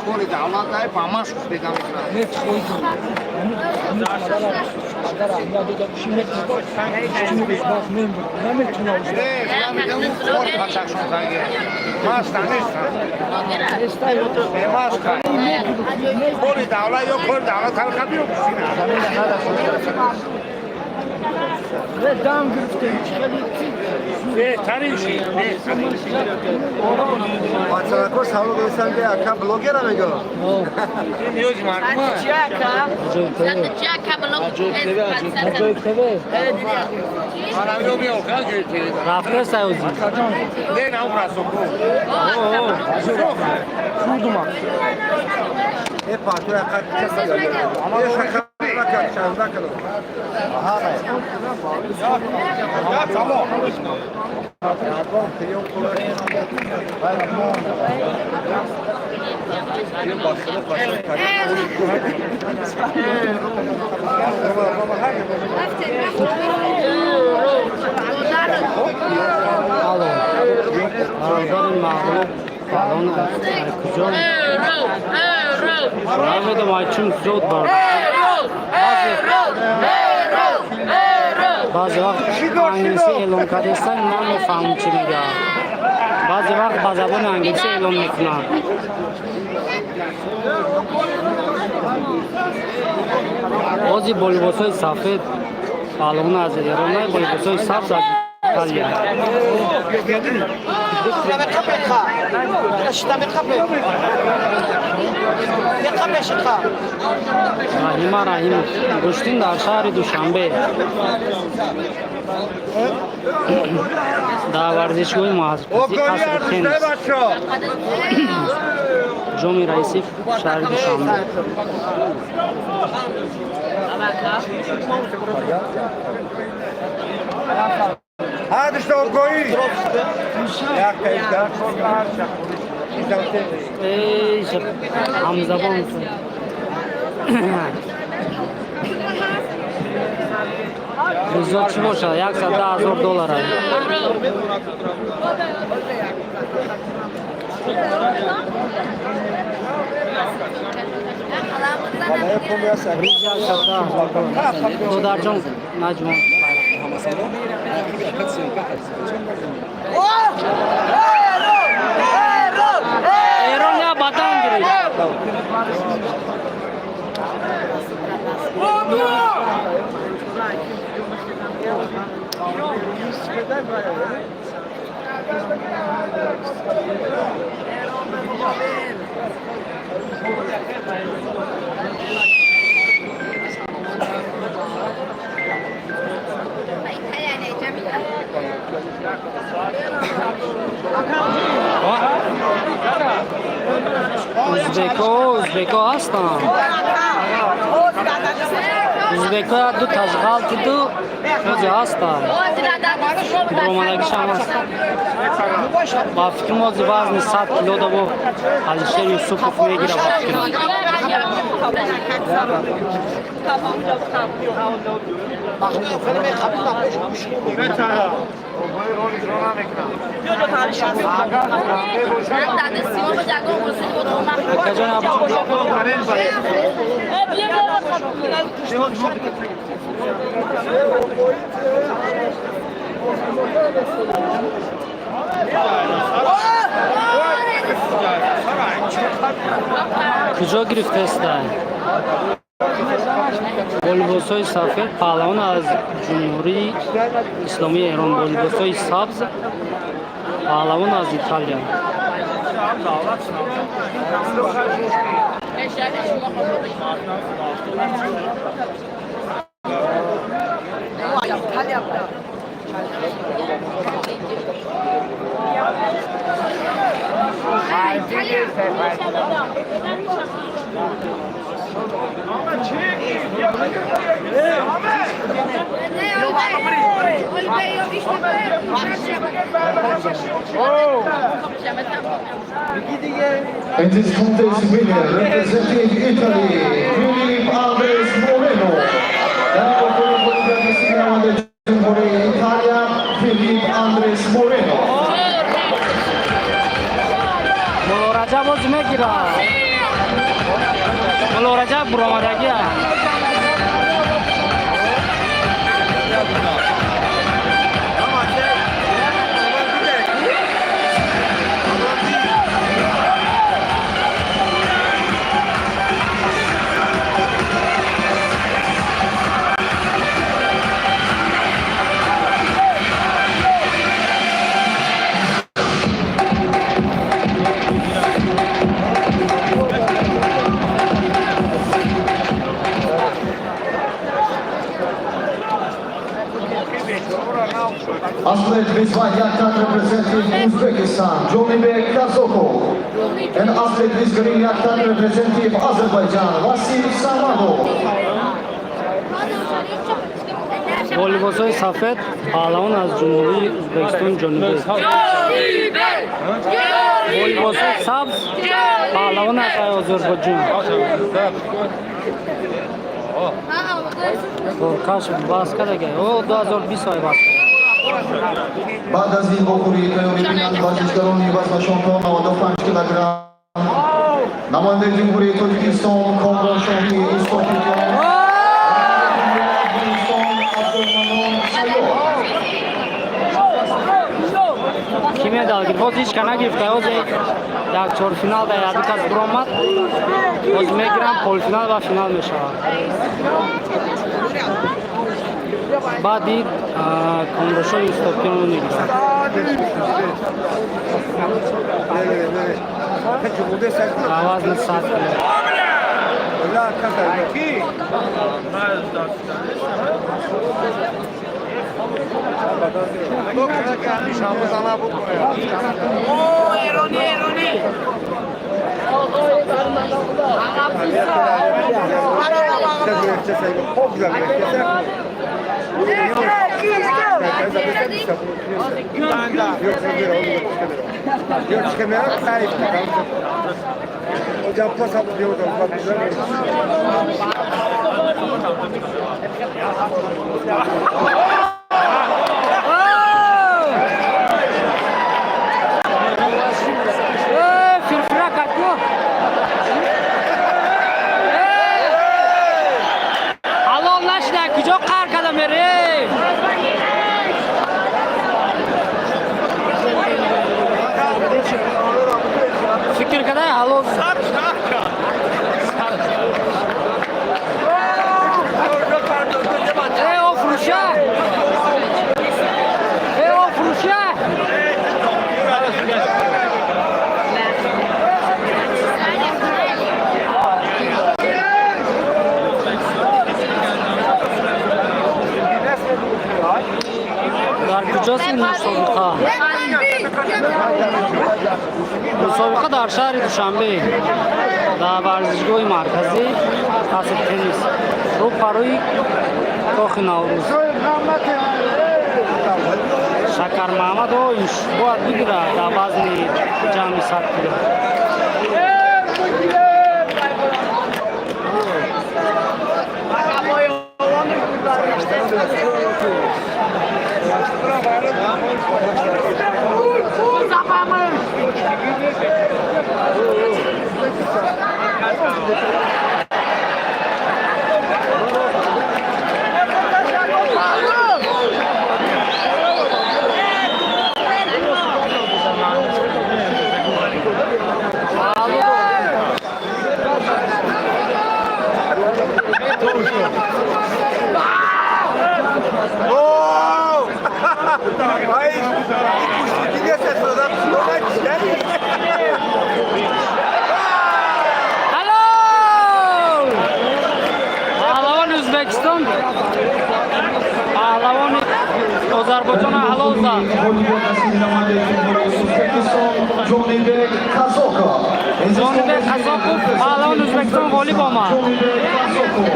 кори давлат дай ба ман шух беда мекунад. Не, мегам кори пачакшон занге. Маста нестам. Бемаска. Кори давлат ё кори давлат талқа биё кушина. Дам гирифтем. Беҳтарин ши, беҳтарин. Пацанако салом гӯстам ки ака блогера мегӯ. Ниёзи мардум. Аҷоиб ТВ. Рафта саюзи. Не, на бросок. Э патура қад часа. Э шака накар, 16 кило. Я тамом. Алло. Бародари мағлуб фалон аз куҷо? Намедонам, ай чун зиёд бар. Баъзе вақт англисӣ эълон кардастан, намефаҳмам чӣ мегӯяд. Баъзе вақт ба забони англисӣ эълон мекунанд. Бози бо либосҳои сафед паҳлавон аз Эрон, бо либосҳои сабз аз Италия. Раҳима Раҳимов, гӯштин дар шаҳри Душанбе, дар варзишгоҳи марказӣ Қасри теннис, ҷоми раиси шаҳри Душанбе. Эй, ҳамзабон. Призо чӣ бошад? 110 000 доллар. Приз 110. Додарҷон Наҷмон. Эрон я бадан гирифт. Узбеко, узбеко ҳастанд. Узбеко ду тажғалтиду ози ҳастанд. Буромадагишам ҳаст. Ба фикрам, ози вазни 100 кило дабо Алишер Юсупов мегира, ба фикрам. Акаҷон куҷо гирифтаста? Бо либосҳои сафед паҳлавон аз Ҷумҳурии Исломии Эрон, бо либосҳои сабз паҳлавон аз Италия. In this contest winner representing Italy, Philip Andres Moreno. Италия, Филип Андрес Морено. Мулло Раҷаб боз мегирад. Мулло Раҷаб буромадагия. Representative Uzbekistan, Jonibek Kazokov. And athlete with green yaktan representative Azerbaijan, Vasil Samadov. Бо либосҳои сафед паҳлавон аз Ҷумҳурии Ӯзбекистон Ҷонибек, бо либосҳои сабз паҳлавон аз Озарбойҷон. Коркаш бас кардага о 2020 ой бас карда. Баъд аз ин вохӯрӣ тайёрӣ бинанд варзишгарони вазнашон то 95 килограмм. Намояндаи Ҷумҳурии Тоҷикистон Комроншоҳи Устопиён, Афғонистон Абдулманон Сайёд. Ки медал гирифт? Боз ҳеч ка нагирифта. Ҳоз як чорфинал дар яду кас биромад, боз мегирам, полуфинал ва финал мешавад. Баъди Комроншоҳи Устопиёнро мегирад. Вазни 100 кило. Эрони, эрони. Э, фирфира катно. Ҳалол нашида, куҷо қар када мере? Фикр када ҳалол. Э, о фурӯша, э, о фурӯша. Дар куҷост ин мусобиқа? Мусобиқа дар шаҳри Душанбе, дар варзишгоҳи марказӣ қасри теннис, рӯ парои кохи Наврӯз. Шакармаҳмад иш бояд бигирад дар вазни ҷамъи 100 кило. Ҳалол! Паҳлавони Ӯзбекистон паҳлавони Озарбойҷонро ҳалол зад. Ғолибият насиби намояндаи Ҷумҳурии Ӯзбекистон Ҷонибек Казоков. Ҷонибек Казоков, паҳлавони Ӯзбекистон, ғолиб омад. Ҷонибек Казоков.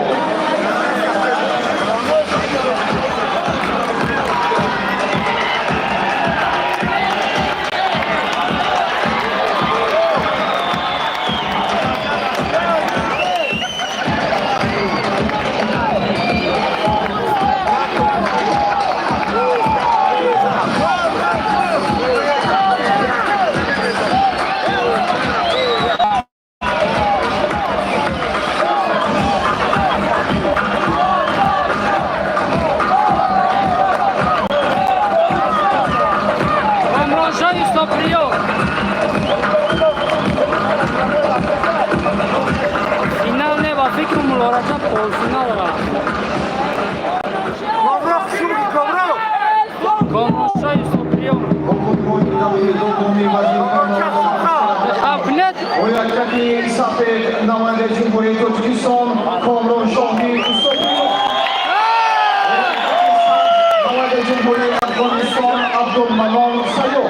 Комроншоҳ Юсуфриёв. Финал не, ба фикру Муллораҷаб, полуфинал рафт. Комроншоҳ Юсуфриёв. Вохӯриҳои даври дуввуми вазифаи Хавкунед. Бо якаки сафед намояндаи Ҷумҳурии Тоҷикистон Комроншоҳи Устопиёв. Намояндаи Ҷумҳурии Афғонистон Абдулманон Сайёд.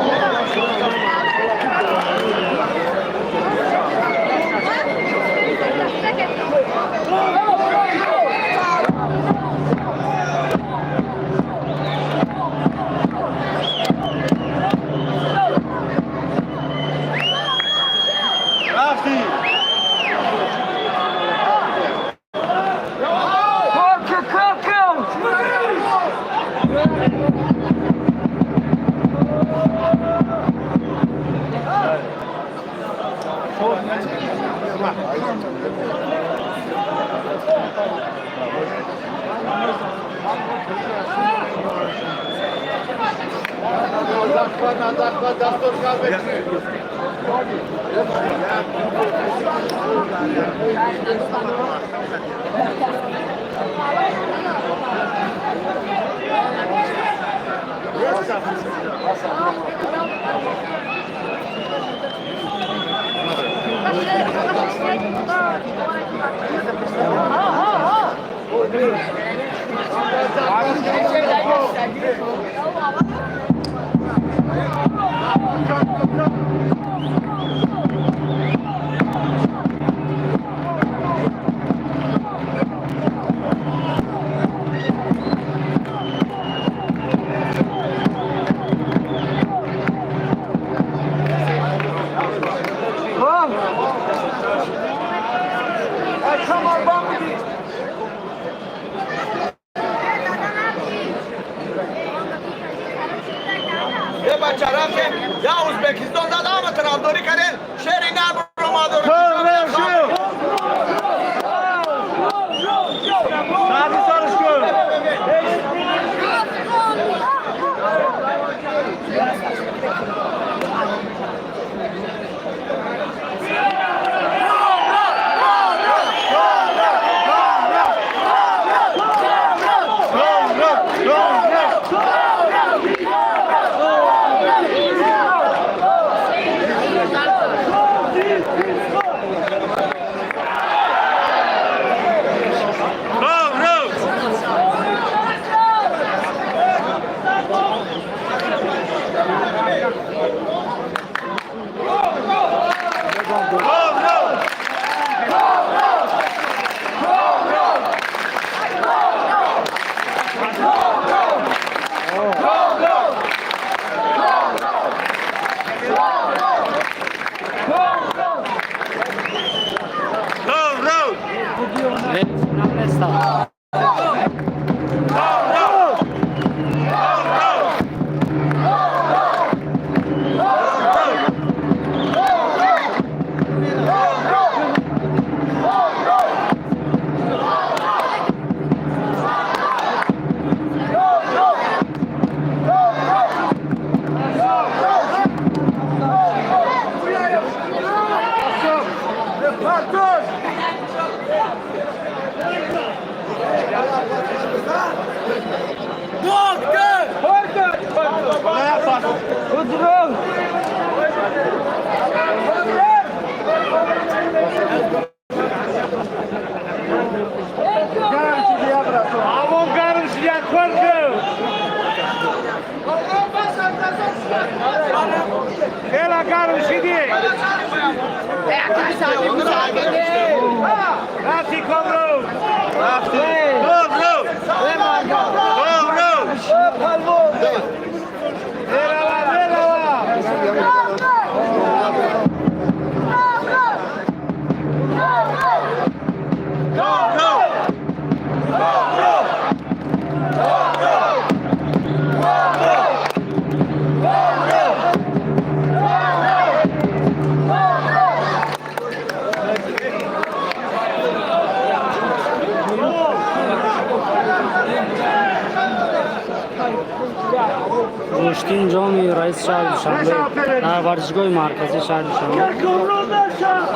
Гӯштин ҷоми раиси шаҳри Душанбе дар варзишгоҳи марказии шаҳри Душанбе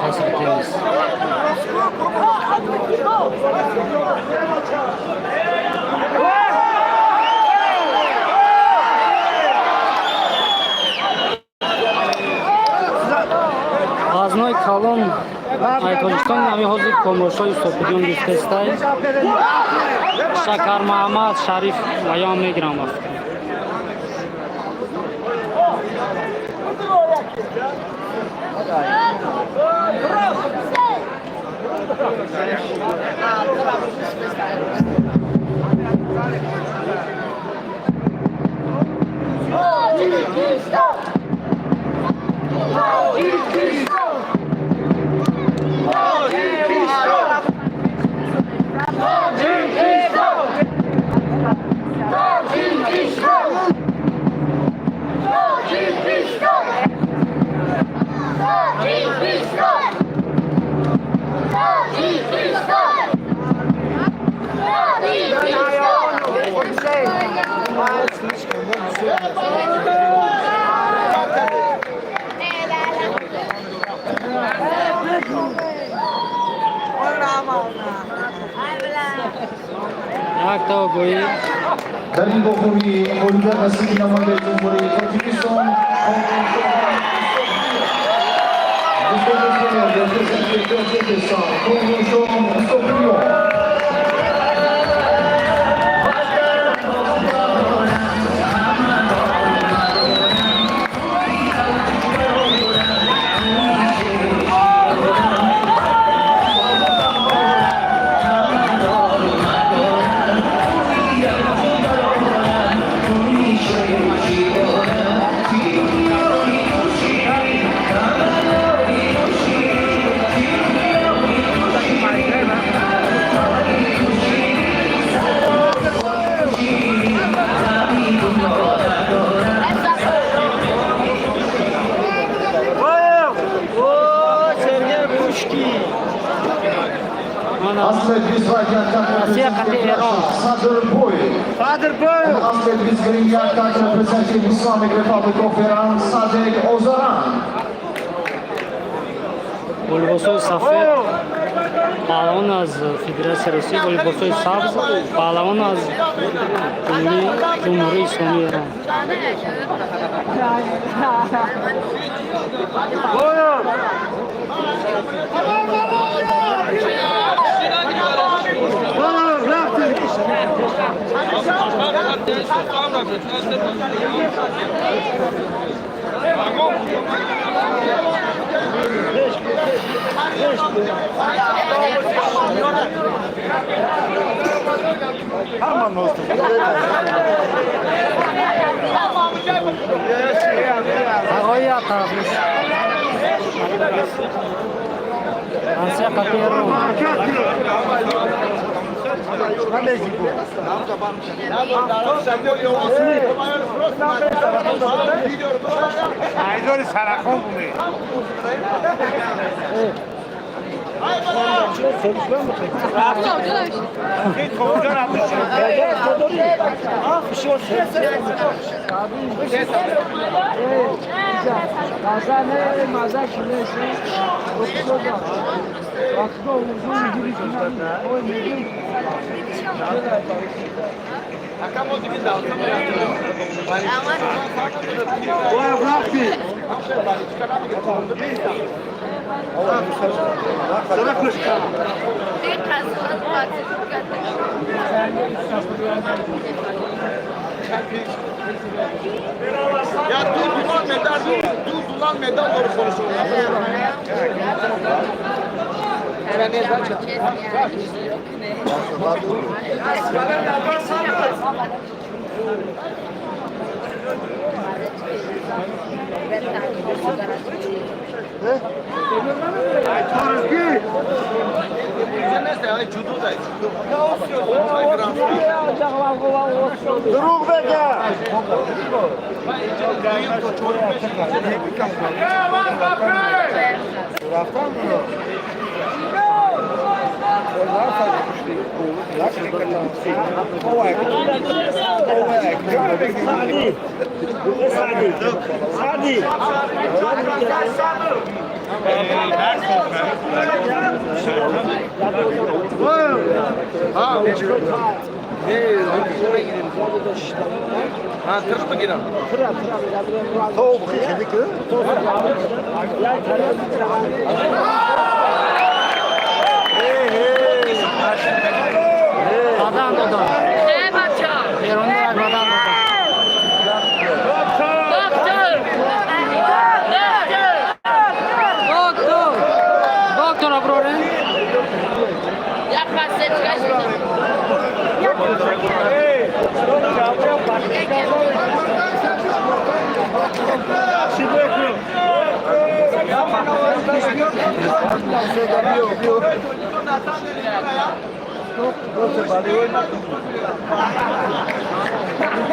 қасри теннис. Вазнои калон ай Тоҷикистон ҳамин ҳозир комрошои Сопидиён гирифтестай. Шакар Маҳаммад Шариф ваём мегирам вақт. Якта огоҳӣ. Дар ин вохӯрӣ ғолибият насиби намояндаи Ҷумҳурии Тоҷикистон Таджикистан Комилҷон Собиров. Мана Атлет 21 Россия қати Эрон. Садр Boy. Atlet 21 representing Islamic Republic of Iran Sadegh Ozaran. Бо либосҳои сафед паҳлавон аз Федератсияи Русия, бо либосҳои сабз паҳлавон аз Ҷумҳурии Исломии Эрон. Ағои як тараф Россия қати Эрон. Айдори сарахон буме. Куҷо рафтӣ? Ya dur duman medal dur duman medal doğru konuşuyor. دروغ بگه. Ha tırık mı giren? Бадан додам. Эронӣ як бадан додам. Доктор! Доктор аброрем.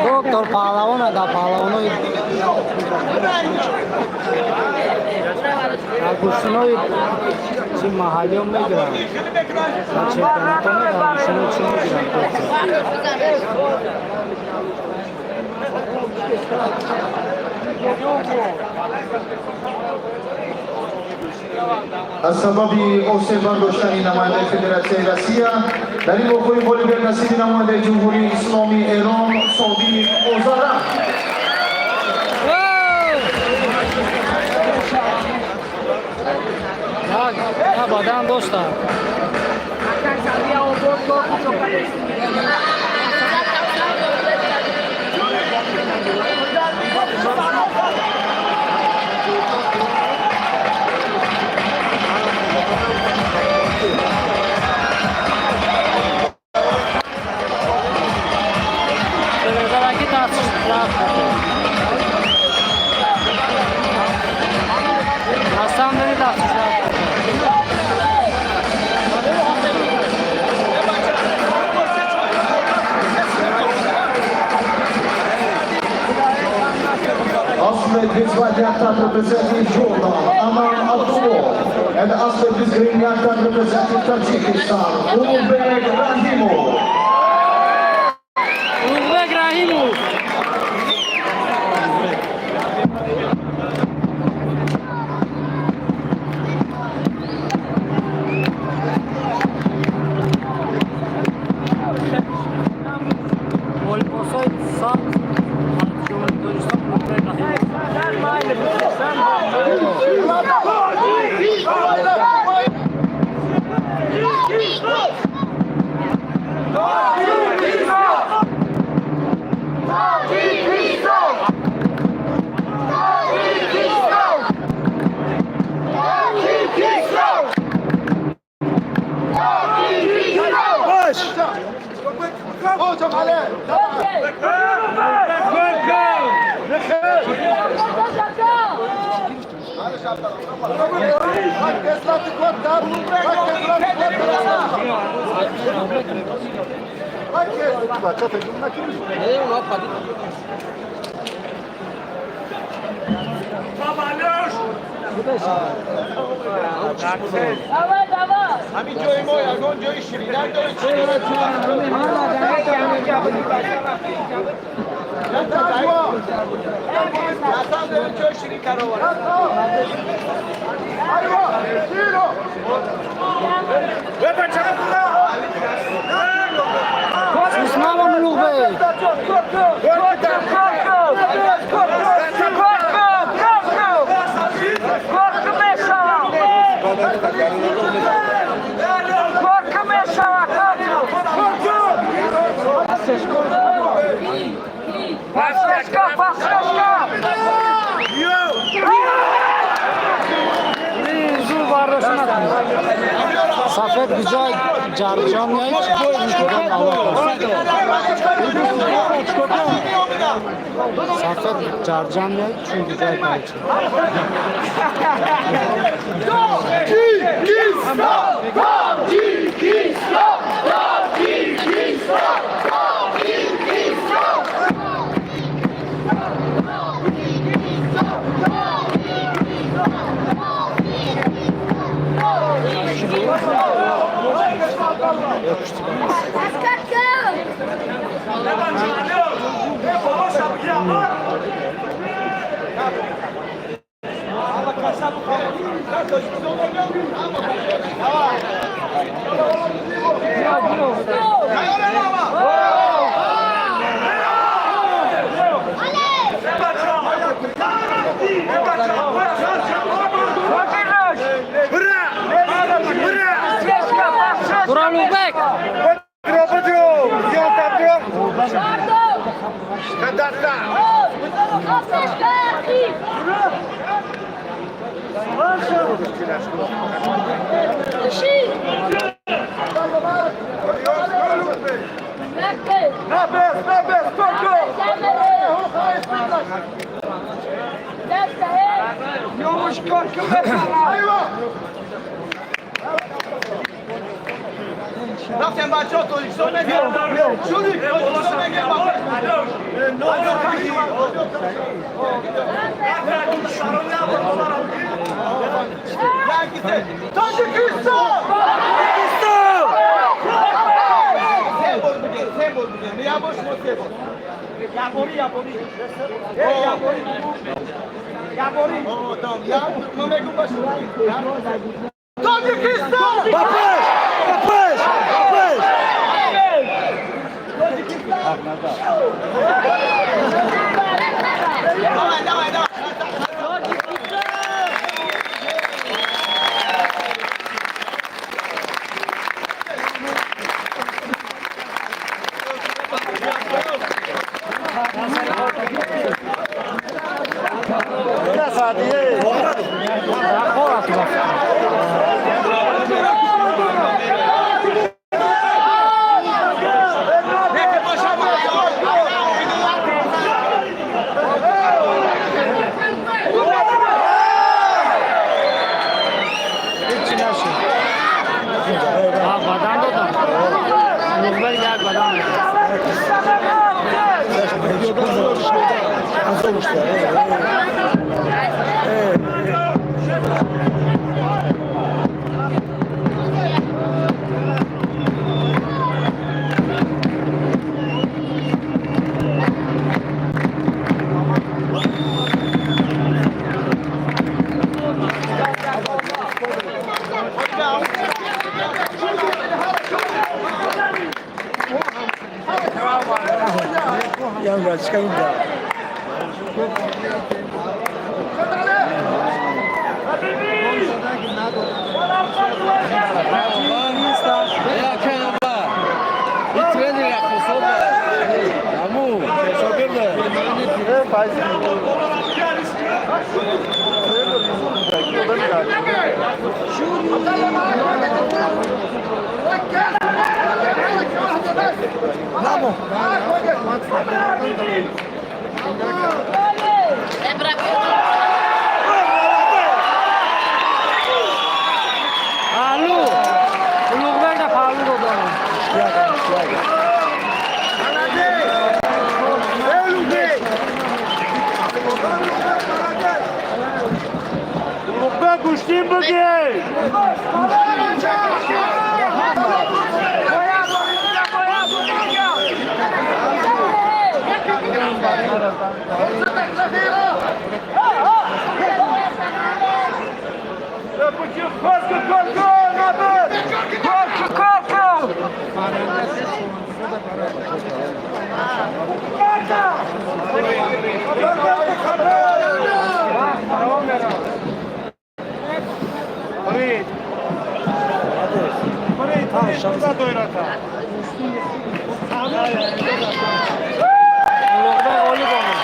Доктор паҳлавона да паҳлавонои дар гӯштинои чи маҳаллиё мегиранд, дар чемпионатҳо дар гӯштинои чӣ мегиранд доктор. Аз сабаби осеб бардоштани намояндаи Федератсияи Россия Дар ин вохӯрӣ ғолибият насиби намояндаи Ҷумҳурии Исломии Эрон Содиқ Озарам. Як бадан дошта. Ба назар ки дастш рафт. На самом деле дастш рафт. Athlete with white yaktan representing Jordan, Aman Abdullah, and athlete with green yaktan representing Tajikistan, Ulugh Rahimov. Улуғбек Раҳимов. Бо либосҳои сабз аз Ҷумҳурии Тоҷикистон Улуғбек Раҳимов. هجم عليه. ركز، لا تتوتر، ركز، لا تتوتر، ركز. همین جای ما یگان جای شیرینک داره، چی داره؟ اصلا داره جای شیرین کراوانه. Усманов Улуғбек. Зур бардошта накунед. Сафед гуҷай ҷарҷон меояд, аллоҳ. Сафед ҷарҷан меояд, чун гуҷай короче. Таджикистан! Таджикистан! Таджикистан! Ура, Улуғбек! بدرو بدرو даста. رفتم بچه ها تاجیکستان نگه شدی، تاجیکستان نگه. تاجیکستان، سه بار دیگه، سه بار دیگه، یه بار شما سه بار. یابوری یابوری یابوری یابوری. ما میگم باشه. تاجیکستان. Ба пеш! Ба пеш! Ба пеш! Давай, давай, давай. Ҳеҷ нашуд. Бадан додам. Улуғбек як бадан додам. Паҳлу. Улуғбекда паҳлу додам. Улуғбек гӯштин бигир. Улуғбек ғолиб омад.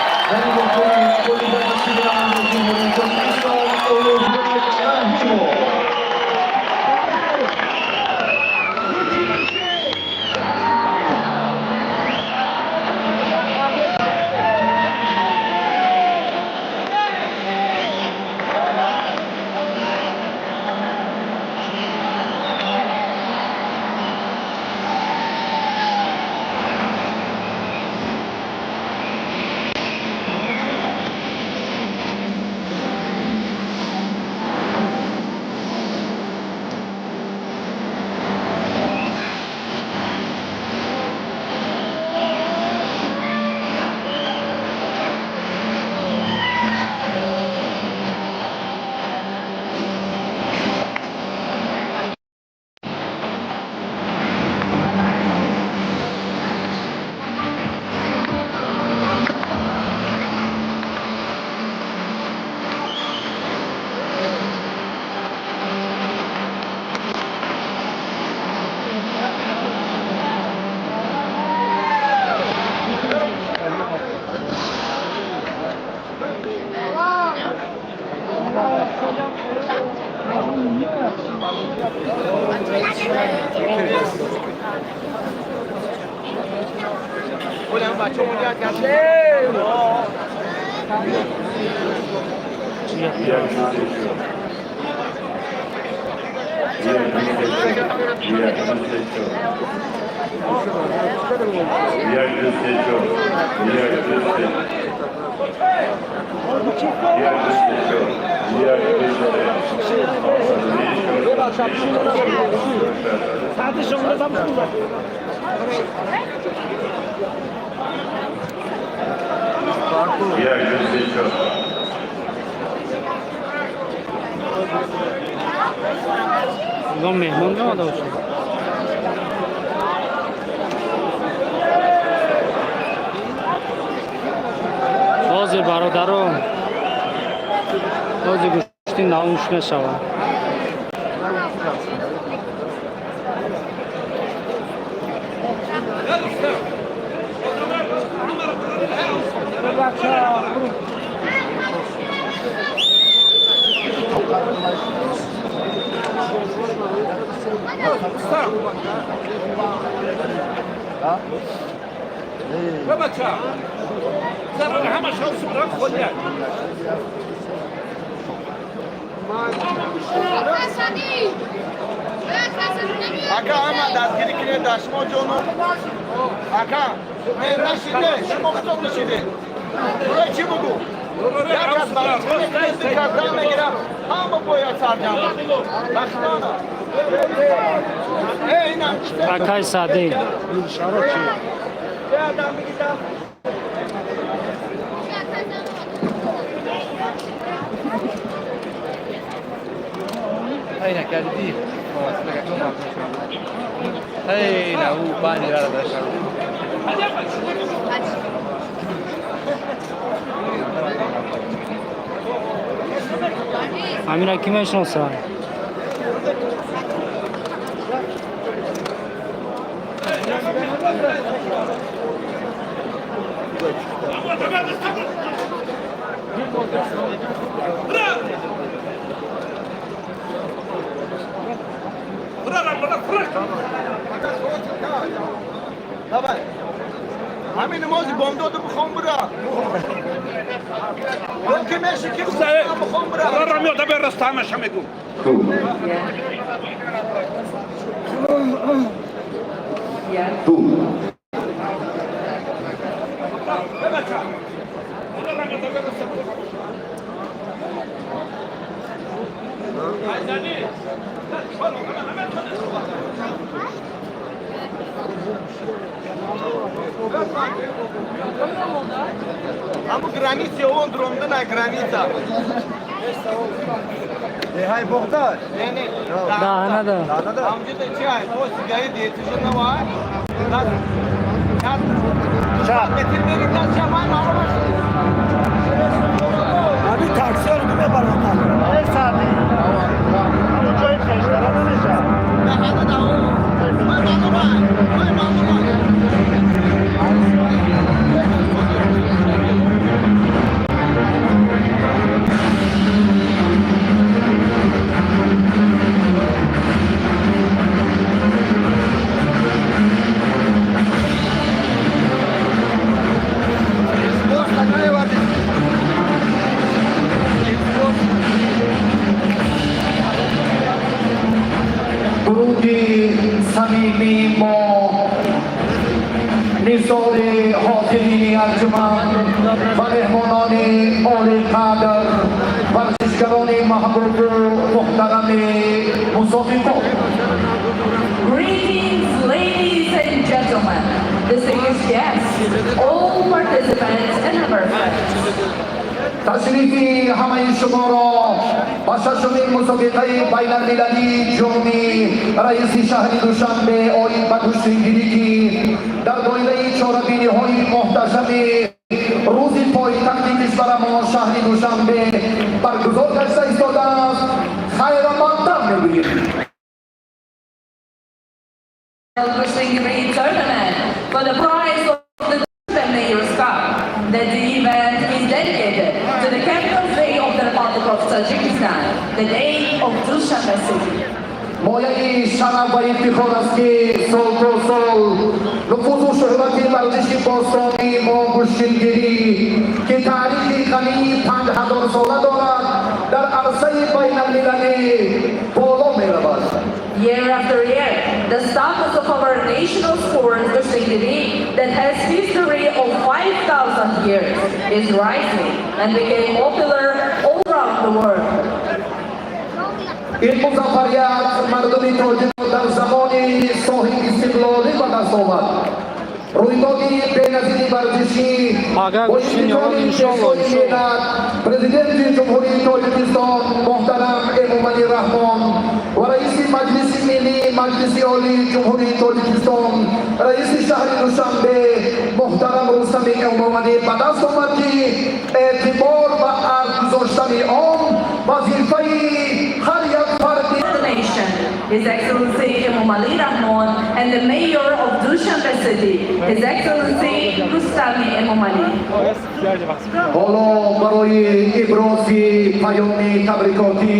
Улуғбек Раҳимов. Ягон меҳмон биомада бошад. Бародаро, бози гӯштин давомш мешавад. Ака, ҳама дастгирӣ кунед, дар шумо ҷону. Ака, нашиде, шумо хитоб нашиде. Барои чӣ бугӯ? Як кас барои кас дам мегирам, ҳама бояд сарҷам. Бахтона. Акай Саъдӣ. Айна кардӣ. Айна ӯ бани рара дашт. Амира кӣ мешиносад? Давай. Ҳамин намози бомдоду бихон, бура. Ки меши ки бихон, бура. Ду. Ду. Ҳаму граница он дромдана граница. Деҳаи Боғдад. Не, не. Даҳанада. Ҳамҷида чи ай? То сигари диетижа навай. Метр мери даст шамай маълум аст. Ҳамин таксиҳоро ки мебаранд. Э, Саъдӣ. Ҳамон ҷои хештара намешавад. Даҳана даҳон. Май маълум ай. Май маълум ай. Дуруди самимӣ мо нисори ҳозирини арҷуманд ва меҳмонони олиқадр, варзишгарони маҳбубу муҳтарами мусобиқот. Greetings, ladies and gentlemen, distinguished guests, all participants and our friends. Ташрифи ҳамаи шуморо ба шашумин мусобиқаи байналмилалии ҷоми раиси шаҳри Душанбе оид ба гӯштингирӣ, ки дар доираи чорабиниҳои муҳташами рӯзи пойтахти кишварамон шаҳри Душанбе баргузор гашта истодааст, хайрамақдам мегӯем. Gushtingiri tournament for the prize of the Dushanbe Mayor's Cup. That the event is dedicated to the capital day of the Republic of Tajikistan, the day of Dushanbe City. Мояи шараф ва ифтихор аст, ки сол то сол нуфузу шӯҳрати варзиши бостонии мо, гӯштингирӣ, ки таърихи ғании 5000-сола дорад, дар арсаи байналмилалӣ боло меравад. Year after year, the status of our national sport, Gushtingiri, that has history of 5,000 years, is rising and became popular all around the world. Ин музаффарият мардуми тоҷикро дар замони соҳиби истиқлолӣ ба даст овард. Рӯйдоди беназири варзишӣ Ага, бо гӯштин ибтикори иншолло, пешвои иншолло. миллат, президенти Ҷумҳурии Тоҷикистон муҳтарам Эмомалӣ Раҳмон ва раиси Маҷлиси Миллии Маҷлиси Олии Ҷумҳурии Тоҷикистон, раиси шаҳри Душанбе муҳтарам Рустами Эмомалӣ ба даст омад, ки эътибор ва арҷ гузоштани он вазифаи ҳар як фарди The nation, His Excellency Emomali Rahmon, and the Mayor of Dushanbe City, His Excellency Rustami Emomali. Ҳоло барои ибрози паёми табрикотӣ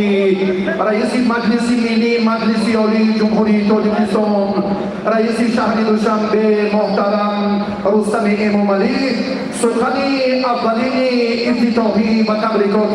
раиси Маҷлиси Миллии Маҷлиси Олии Ҷумҳурии Тоҷикистон, раиси шаҳри Душанбе муҳтарам Рустами Эмомалӣ сухани аввалини ифтитоҳӣ ва табрикотӣ.